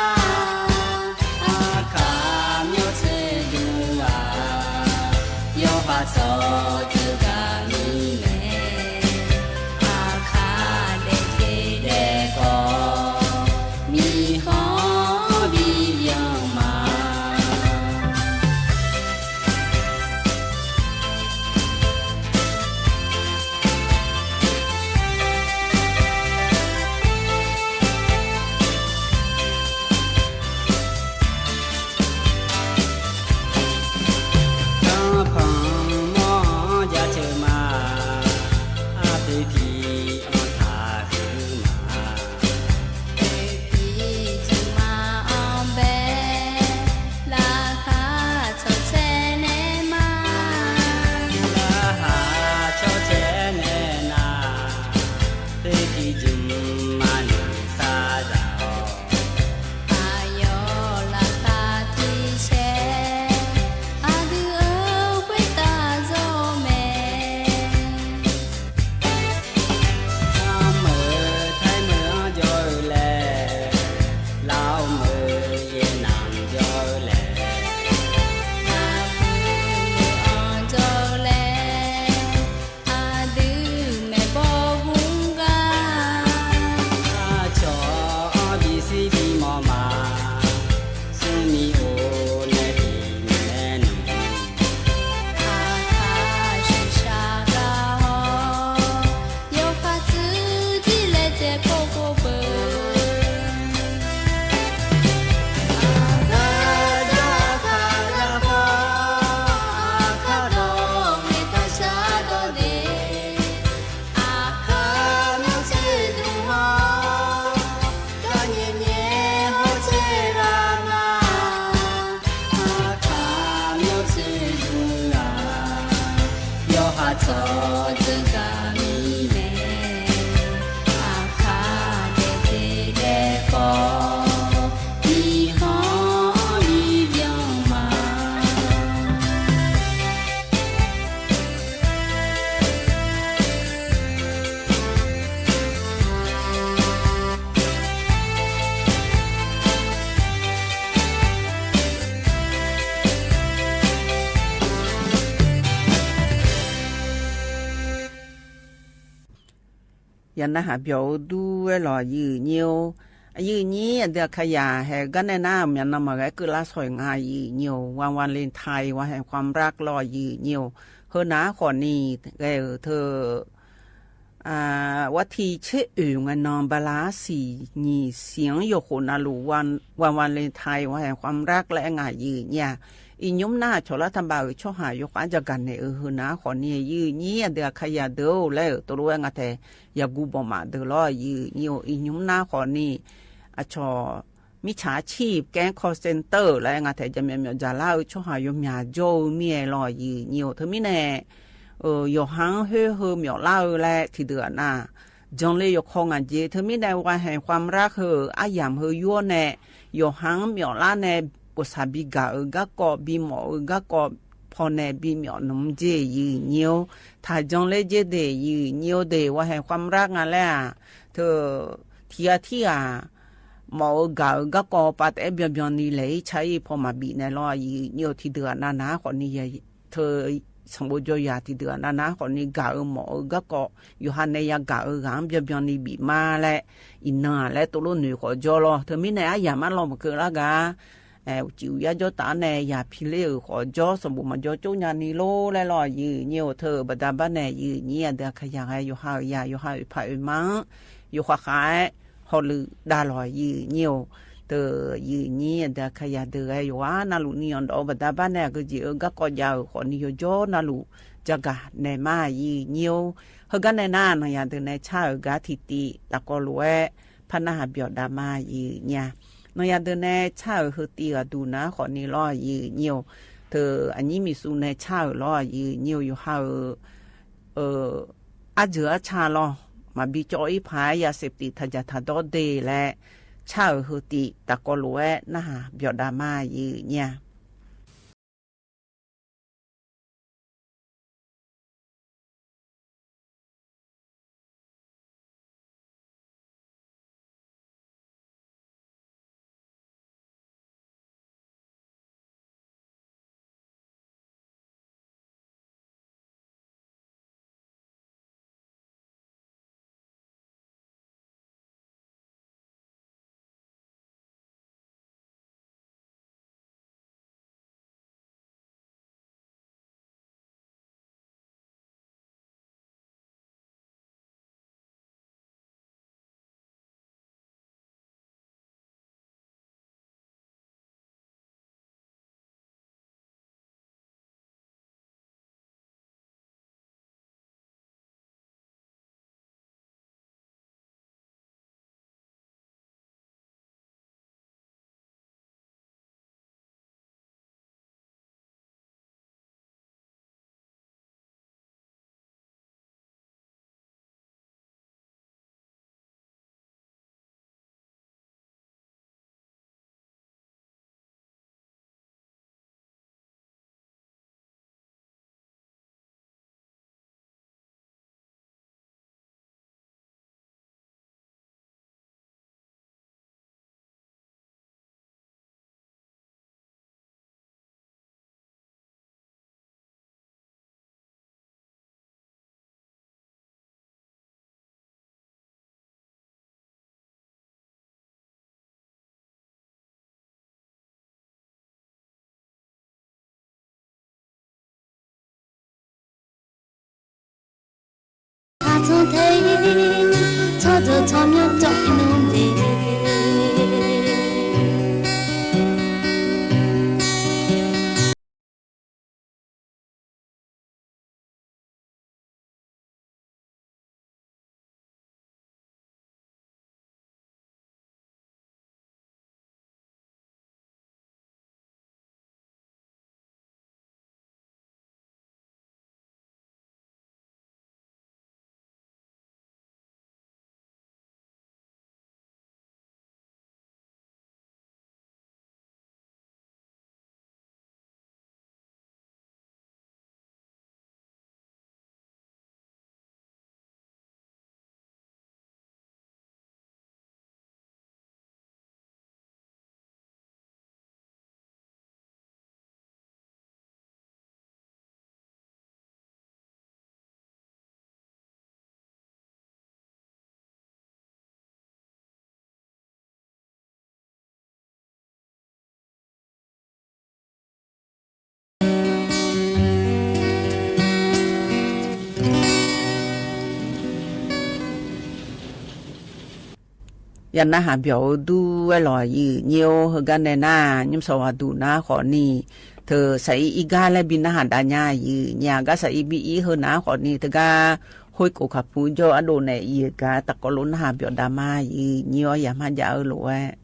Yawqha narhaq byawq-eu dur-aer lawq, aqyuif aqnyir-or. Aqyuif aqnyir aqdui aqkaqyaq haeq-eu gar nae nar, myavnan maqghae keuvlar shawq-iq nga, aqyuif aqnyir-or. วันวาเลนไทน์ วันแห่งความรัก lawq, aqyuif aqnyir-or. Heu nav-aer khawfni ghae-euq teu วันที่ tser oeq ngae nan bala arsiq nyiq siq-anr yawkhof navluf วันวาเลนไทน์ วันแห่งความรัก laer aer nga, aqyuif aqnyir-aq. Iqnymr nar aqcawq lartaq baf-euq tsawrhaq yawkhav-anr jagaq naeq-eu heu nav-aer khawfni, aqyuif aqnyir aqdui aqkaqyaq deuq-or laer-euq tov lof-aer nga tae yaqguv bawqmaf deuq lawr, aqyuif aqnyir-or. Iqnymr nar khawfni aqcawq mirtsaq arcir-iq แก๊งคอลเซ็นเตอร์ laer nga tae jaqmyawf myawf dzaqlar-eu tsawrhaq yawmyaq jawr-eu mir-aer lawr, aqyuif aqnyir-or. Teumirnae yawqha-anr khoer heu myawflar-eu laer tiqdeuq-aq nar, janle yawqkawr ngaq jeq. Teumirnae วันแห่งความรัก heu-euq aryamq heu yur-awr nae, yawqha-anr myawflar nae bof saq bi gaq-eu garkawv, bimawf-eu garkawv, pawnae bimyawf nmr jeq, aqyuif aqnyir-or. Taqjanler jer de, aqyuif aqnyir-or de. วันแห่งความรัก nga laer-aq, teu tiqghaq tirghaq mawf-eu gaq-eu garkawv pav taef-aer byanbyan ni laeq-ir car-ir paw maqbif naeq lawr, aqyuif aqnyir-or. Tiqdeuq-aq nav nav-aer khawfni teu sanqbof jawr yaq tiqdeuq-aq nav nav-aer khawfni gaq-eu mawf-eu garkawv yawqha nae yagaq-eu ghaq-anr byanbyan ni bif ma laer, iqnan-aq laer tov lof noeq khawf jawr lawr. Teumirnae aryamq arlawr maqkeuv lar gaq-a. Uqcif uqyar jawr taf-anr nae yaq piler-euq khawf jawr, sanqbof maqjawr tsov nyani lor laer lawr, aqyuif aqnyir-or. Teu-euq baqda bar nae aqyuif aqnyir aqdui aqkaqyaq ghae yawqha-euq yaq yawqha oeqpaq oeqma-anr yawkhav khav-aer hawluf dav lawq, aqyuif aqnyir-or. Teu aqyuif aqnyir aqdui aqkaqyaq deuq ghae yawqghaq navluf ni yanqdawf-eu baqda bar nae aqgeujeq-eu garkawv jav-euq khawfni yawjawr navluf jagaq naeq ma, aqyuif aqnyir-or. Heugar nae nar, nanqyaq deuq nae car-euq gar tiqtiv tafkawv lof-aer par narhaq byawq dav ma, aqyuif aqnyir-a. Nanqyaq deuq nae car-euq heu tiv ghaq duq nar khawfni lawr, aqyuif aqnyir-or. Teu aqnyir miqsuv nae car-euq lawr, aqyuif aqnyir-or. Yawqha-euq arjeuq arca lawr maqbi cawv-ir paq-aer yaseftif taqdzaq taqdawr de laer car-euq heu tiv tafkawv lof-aer narhaq byawq dav ma, aqyuif aqnyir-a. ya narhaq byawq-eu dur-aer lawq. Aqyuif nyir-or, heugar nae nar, nymrsanq ghaqduq nar khawfni, teu saq-ir ir gar laer bi narhaq dav nya. Aqyuif nyir-aq, gar saq-ir bi ir heu nar khawfni, teugar khoerkhof kaqpu jawr ardov nae iq-euq gaq taqkawv lof narhaq byawq dav ma. Aqyuif nyir-awr, yamar jav-eu lof-aer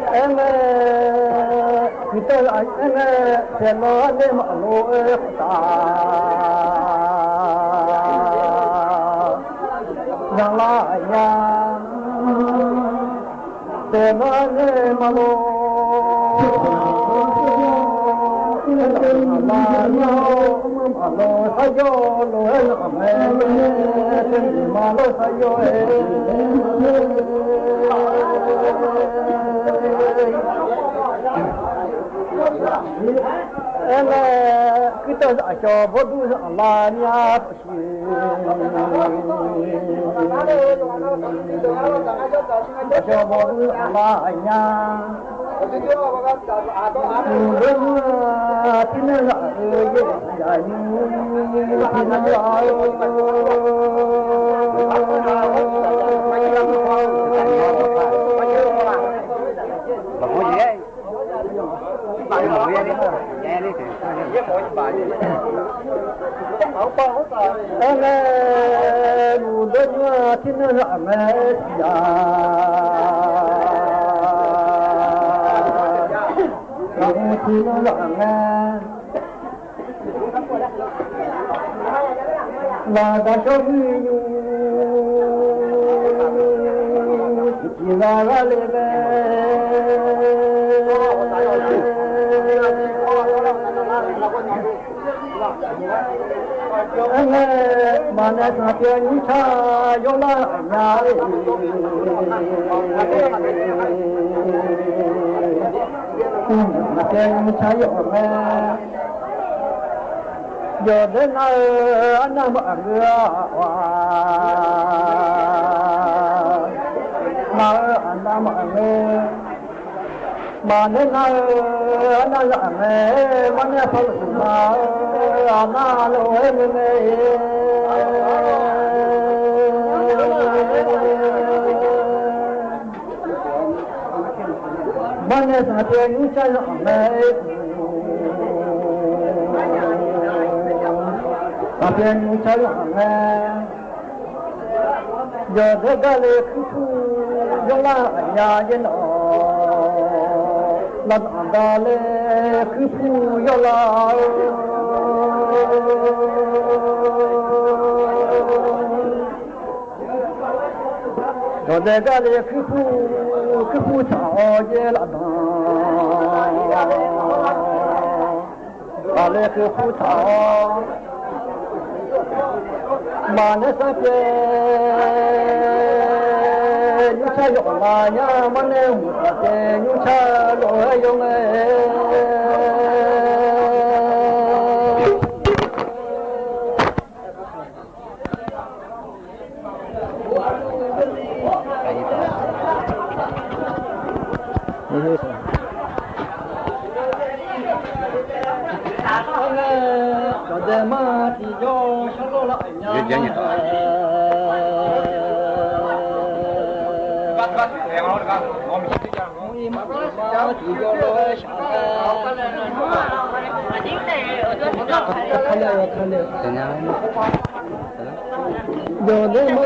Aernae, kuiqteuv-aq aernae, taeqnan-anr nae maqlof-aer khawf taf, zanqlar-aq nya. Taeqnan-anr nae maqlof, maqlof sarjawr lof-aer lanqmae, teumirnae maqlof sarjawr-aer. Aernae, kuirteuv zafcawq bawrdur zanqlar nya tawq siq, zafcawq bawrdur zanqlar nya. Uqlof nymr-aq, tirnaer zaf-eu yaer-eu tiq ghaq nymr, tirnaer zaf-eu Aernae, uqlof nymr-aq, tirnaer zaf-eu mae tiq ghaq, tirnaer zaf-eu mae. Laqdaq shawr-ir nymr, tiqtiq ghaq ghaq le mae. Aernae, maqnaeq sanqpyaeq nymrcar yawrlar aqnya-e. Maqpyaeq nymrcar yawrlar mae. Yawqdaer nar-eu arnav maqngeur-a, nar-eu arnav maqngeur. Maqnaeq nar-eu arnav zaf mae, maqnaeq paqlof nar-eu arnav lof-aer ngae mae. Maqnaeq sanqpyaeq nymrcar yawrlar mae. Sanqpyaeq nymrcar yawrlar mae. Yawqdaer gar le kuirpur yawrlar aqnya yaer nawq, laqdaq gar le kuirpur yawrlar-eu. Yawqdaer gar le kuirpur, kuirpur taq-awr yaer lafdanq, ghaqler kuirpur taq-awr. Maqnaeq sanqpyaeq nymrcar yawrlar nya, maqnaeq sanqpyaeq nymrcar lof-aer yawngae. Yawqdeuq ma,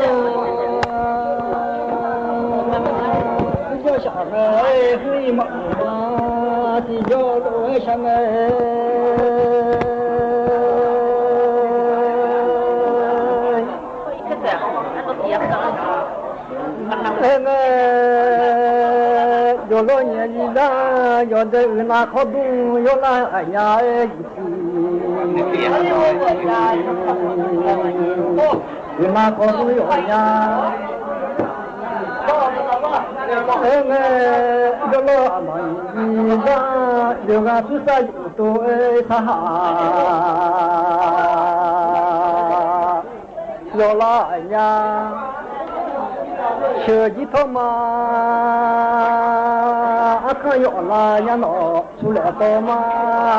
tiqjawr shaq ngae, khoer-iq maqlof ma, tiqjawr lof-aer shaq ngae. Aer ngae, jawqlawr nyiq zir dar, yawqdeuq uiqnav khawr dmr yawrlar aqnya-aer, uiqnav khawr dmr yawrlar aqnya. Aer ngae, jawrlawr aqma nyiq zir dar, yawqghaq tursar yawqtov-aer sar ha yawrlar aqnya. Sheuqjir tawr ma, arkanr yawf lar nya nawq, sulaef tawv ma,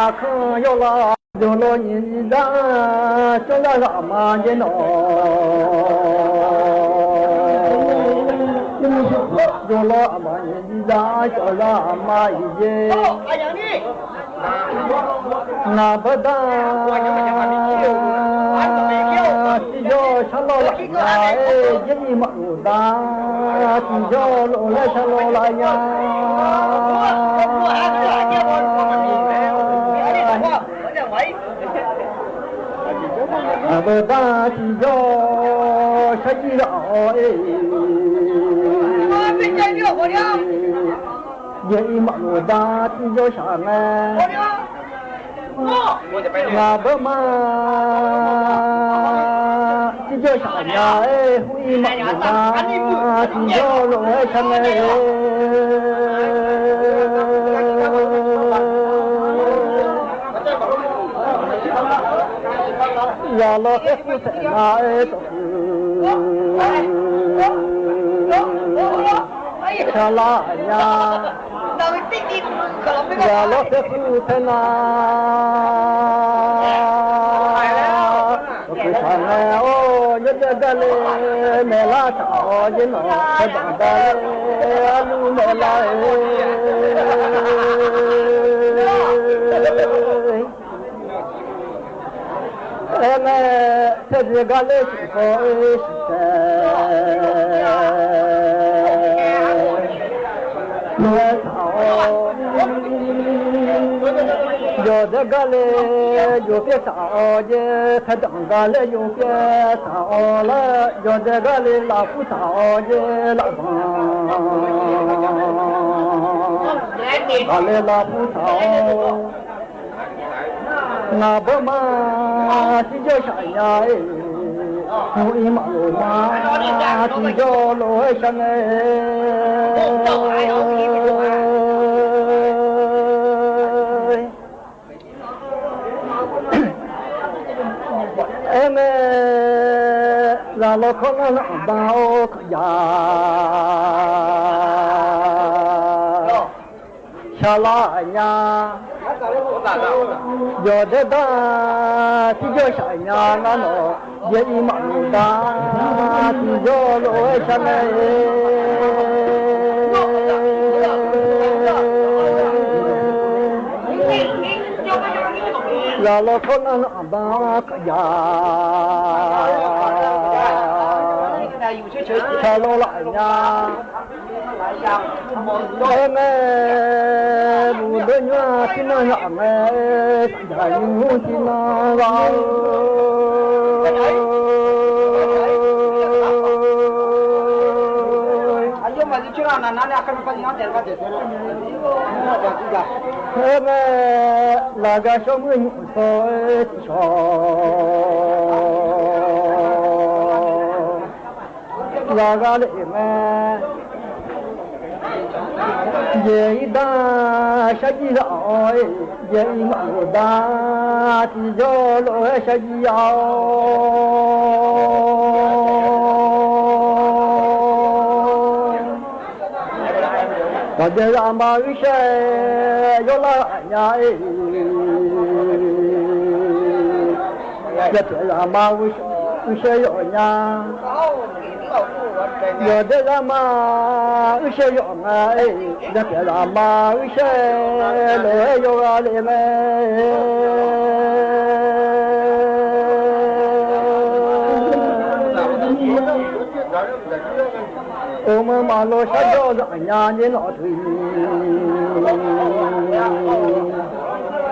arkanr yawf lar. Jawqlawr nyiq zir dar, cawrlar ghaq ma jaer nawq. Jawqlawr aqma nyiq zir dar, cawrlar aqma iq jaer. Ngaq beuq dar, tiqjawr sharlawr laf nya-aer, yaer-iq maqlof dar, tiqjawr lof-aer sharlawr laf nya. Ngaq beuq dar, tiqjawr sharjir ghaq-awr-e, yaer-iq maqlof dar, tiqjawr shaq ngae. Ngaq beuq ma, tiqjawr shaq nya-aer, khoer-iq maqlof ma, tiqjawr lof-aer shaq ngae. Zaqlawr khaerfur taef nar-aer, tawqkhof shar lar aqnya. Zaqlawr khaerfur taef nar, tawqkhof shaq ngae-awr, yawdaef gar le, maeqlar taq-awr jaer nawq, taqdanq gar le, arlur maeqlar-e. Aer ngae, taedzae gar ler shif kawv-aer shif tae lof-aer taq-awr, yawdaef gar le, yawpyaer taq-awr jaer, taqdanq gar le, yawpyaer taq-awr lar, yawdaef gar le, lafpur taq-awr jaer, lafdanq gar le, lafpur taq-awr. Ngaq beuq ma, tiqjawr shaq nya-aer, khoer-iq maqlof ma, tiqjawr lof-aer shaq ngae. Aer ngae, zaqlawr kawr nar lanqbaq-awr kaqjav shar lar aqnya. Yawdaef dar, tiqjawr shaq nya nar nawq, yaer-iq maqlof dar, tiqjawr lof-aer shar ngae. Zaqlawr kawr nar lanqbaq-awr kaqjav shar lar laf nya. Aer ngae, muiq deur nymr-aq, tiqnan ghaq ngae, saqjaq nymr tiqnan ghaq-eu. Aer ngae, laqgar shawr muir nymr-eu shawr-eu tiqshawq ghaq gha le-euq mae. Yaeq-ir dar, sharjir ghaq-awr-e, yaeq-ir maqlof dar, tiqjawr lof-aer sharjir ya-awr. Gaqbyav zaqma uirshaer yawrlar aqnya-e. Gaqbyav zaqma uirshaer yawf nya. Yawqdaer zaqma uirshaer yawf nga-e. Gaqbyav zaqma uirshaer lof-aer yawgha le mae. Uqmov maqlo sarjawr zanya nyaer nawq teu-i.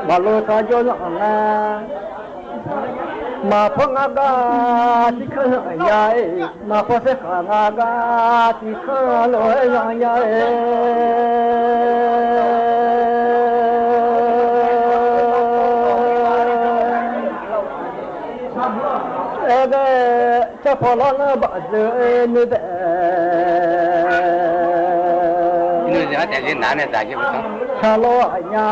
Maqlo sarjawr zanya nga. Maqpawr ngar gar tiqkanr zanya-aer, maqpawr saerkhaq ngar gar tiqkanr lof-aer zanya-aer. Aer ghae, carpaw lar nar baf dzeur-aer noeq bae. Sharlawr aqnya.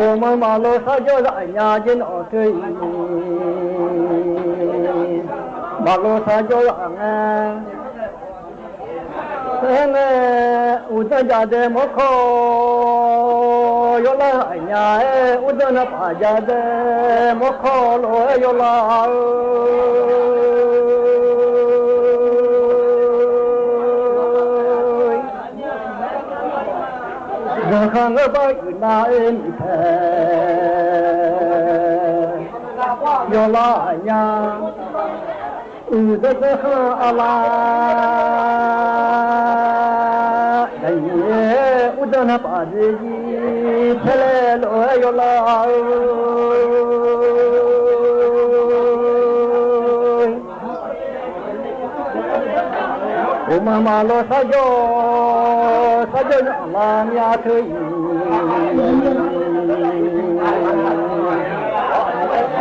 Uqmov maqlo sarjawr zanya jeq nawq teu-i. Maqlo sarjawr zanya nga. Aer ngae, uqdzan jadae mawrkawr yawlar aqnya-aer, uqdzan navpaf jadae mawrkawr lof-aer yawlar-eu. Zanqkhav ngeurbar uiqnav oer miqpae yawlar aqnya. Uqdzan dzanr khanr arlar daqnyiq-aer, uqdzan navpaf jeq jir paerlae lof-aer yawlar-eu. Uqmov maqlo sarjawr, sarjawr nyav lar myav teu-i.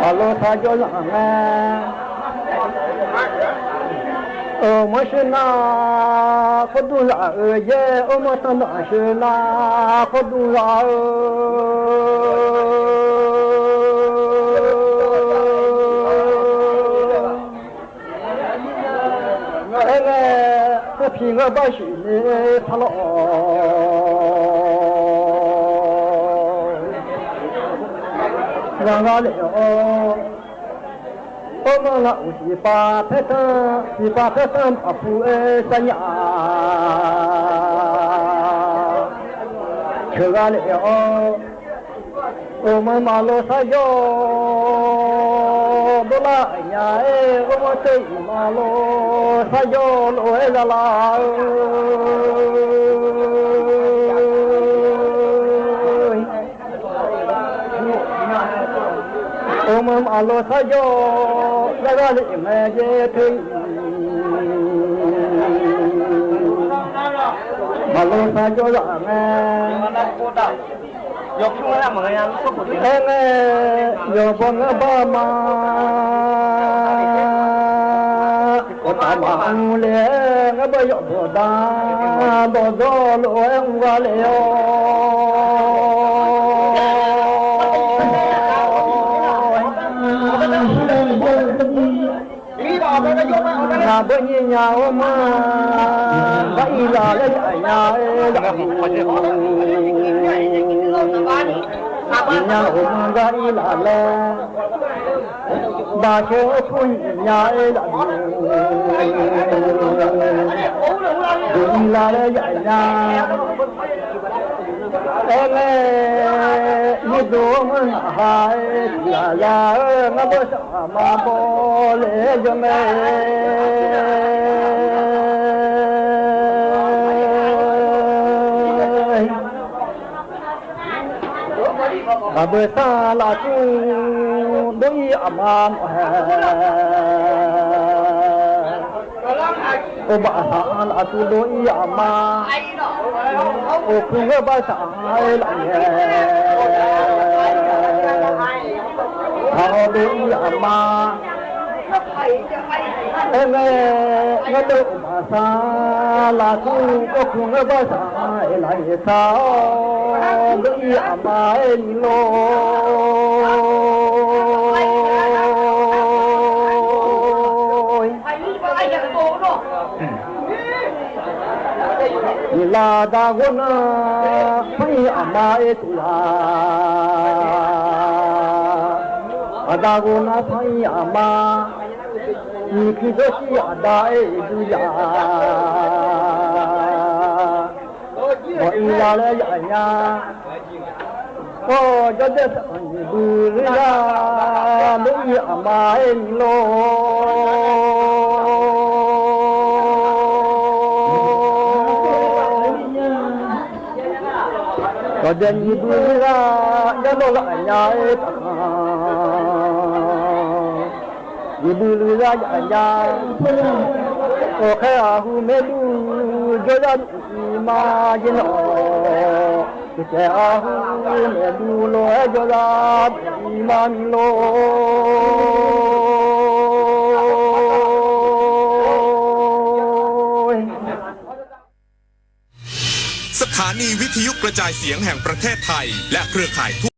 Maqlo sarjawr zanya nga. Uqmov sheuq nar khawr dur zaq-euq yaer, uqmov tanqdanq sheuq nar khawr dur zaq-eu. Aer ngae, sarpiq ngeurbar shuif ni parlawr-awq. Ghaq gha lef-awr, armar ghaq uq tiqpav paertanr, tiqpav paertanr maqpuq-aer sarnya-a. Ceuq gha lef-awr, uqmov maqlo sarjawr dovlar aqnya-aer, uqmov teu-iq maqlo sarjawr lof-aer zalar-eu. Uqmov maqlo sarjawr zar gar le ngae jaer teu-iq, maqlo sarjawr zaq ngae. Aer ngae, yawqbaw ngeurbar ma. Kawqtaf maqmr le-aer ngeurbar yawf bawqda, bawqdzawr lof-aer mr gar le-awr. Ngaq bawnyir nya-awr ma, gar-ir laf laer yaf nya-aer laf-eu. Nya-awr ma, gar-ir laf laer. Baqsheu-awr kur nya-aer laf-eu. Duq-ir lar laer yaf nya. Aer ngae, nyirdov-anr ngaq ha-aer tiq ghaq za-eu ngar bawrsaq ma bawle-aer jawr mae. Ghaqbeu sar laftur dov-ir aqma mawf hae. Orbaq saq-anr laftur dov-ir aqma. Oqkuq ngeurbar saq-aer laf ngae. Aq-awr dov-ir aqma. Aer ngae, ngar deuq orbaq saq laftur oqkuq ngeurbar saq-aer laf ngae saq-awr dov-ir aqma-aer ni lor. Iqlar darghor nar, panr-ir aqma-aer tuf ya. Aqda ghov nar panr-ir aqma, nyiq kuir dawrshir aqda-aer iqdur ya. Mawq-ir la laer yaf nya. Jawrdaef saqkaq nyiq bui loer-a, lof-ir aqma-aer ni lor. Jawrdaef nyiq bui loer-a, yarlawr lar aqnya-aer tafkhanq. Nyiq bui loer-a aqnya. Awqkhaer aqhu maerduq jawryar duq iqma jeq nar-awq. Tiqtaeq aqhu maerduq lof-aer jawryar duq iqma ni lor. สถานีวิทยุกระจายเสียงแห่งประเทศไทย และเครือข่ายทั่ว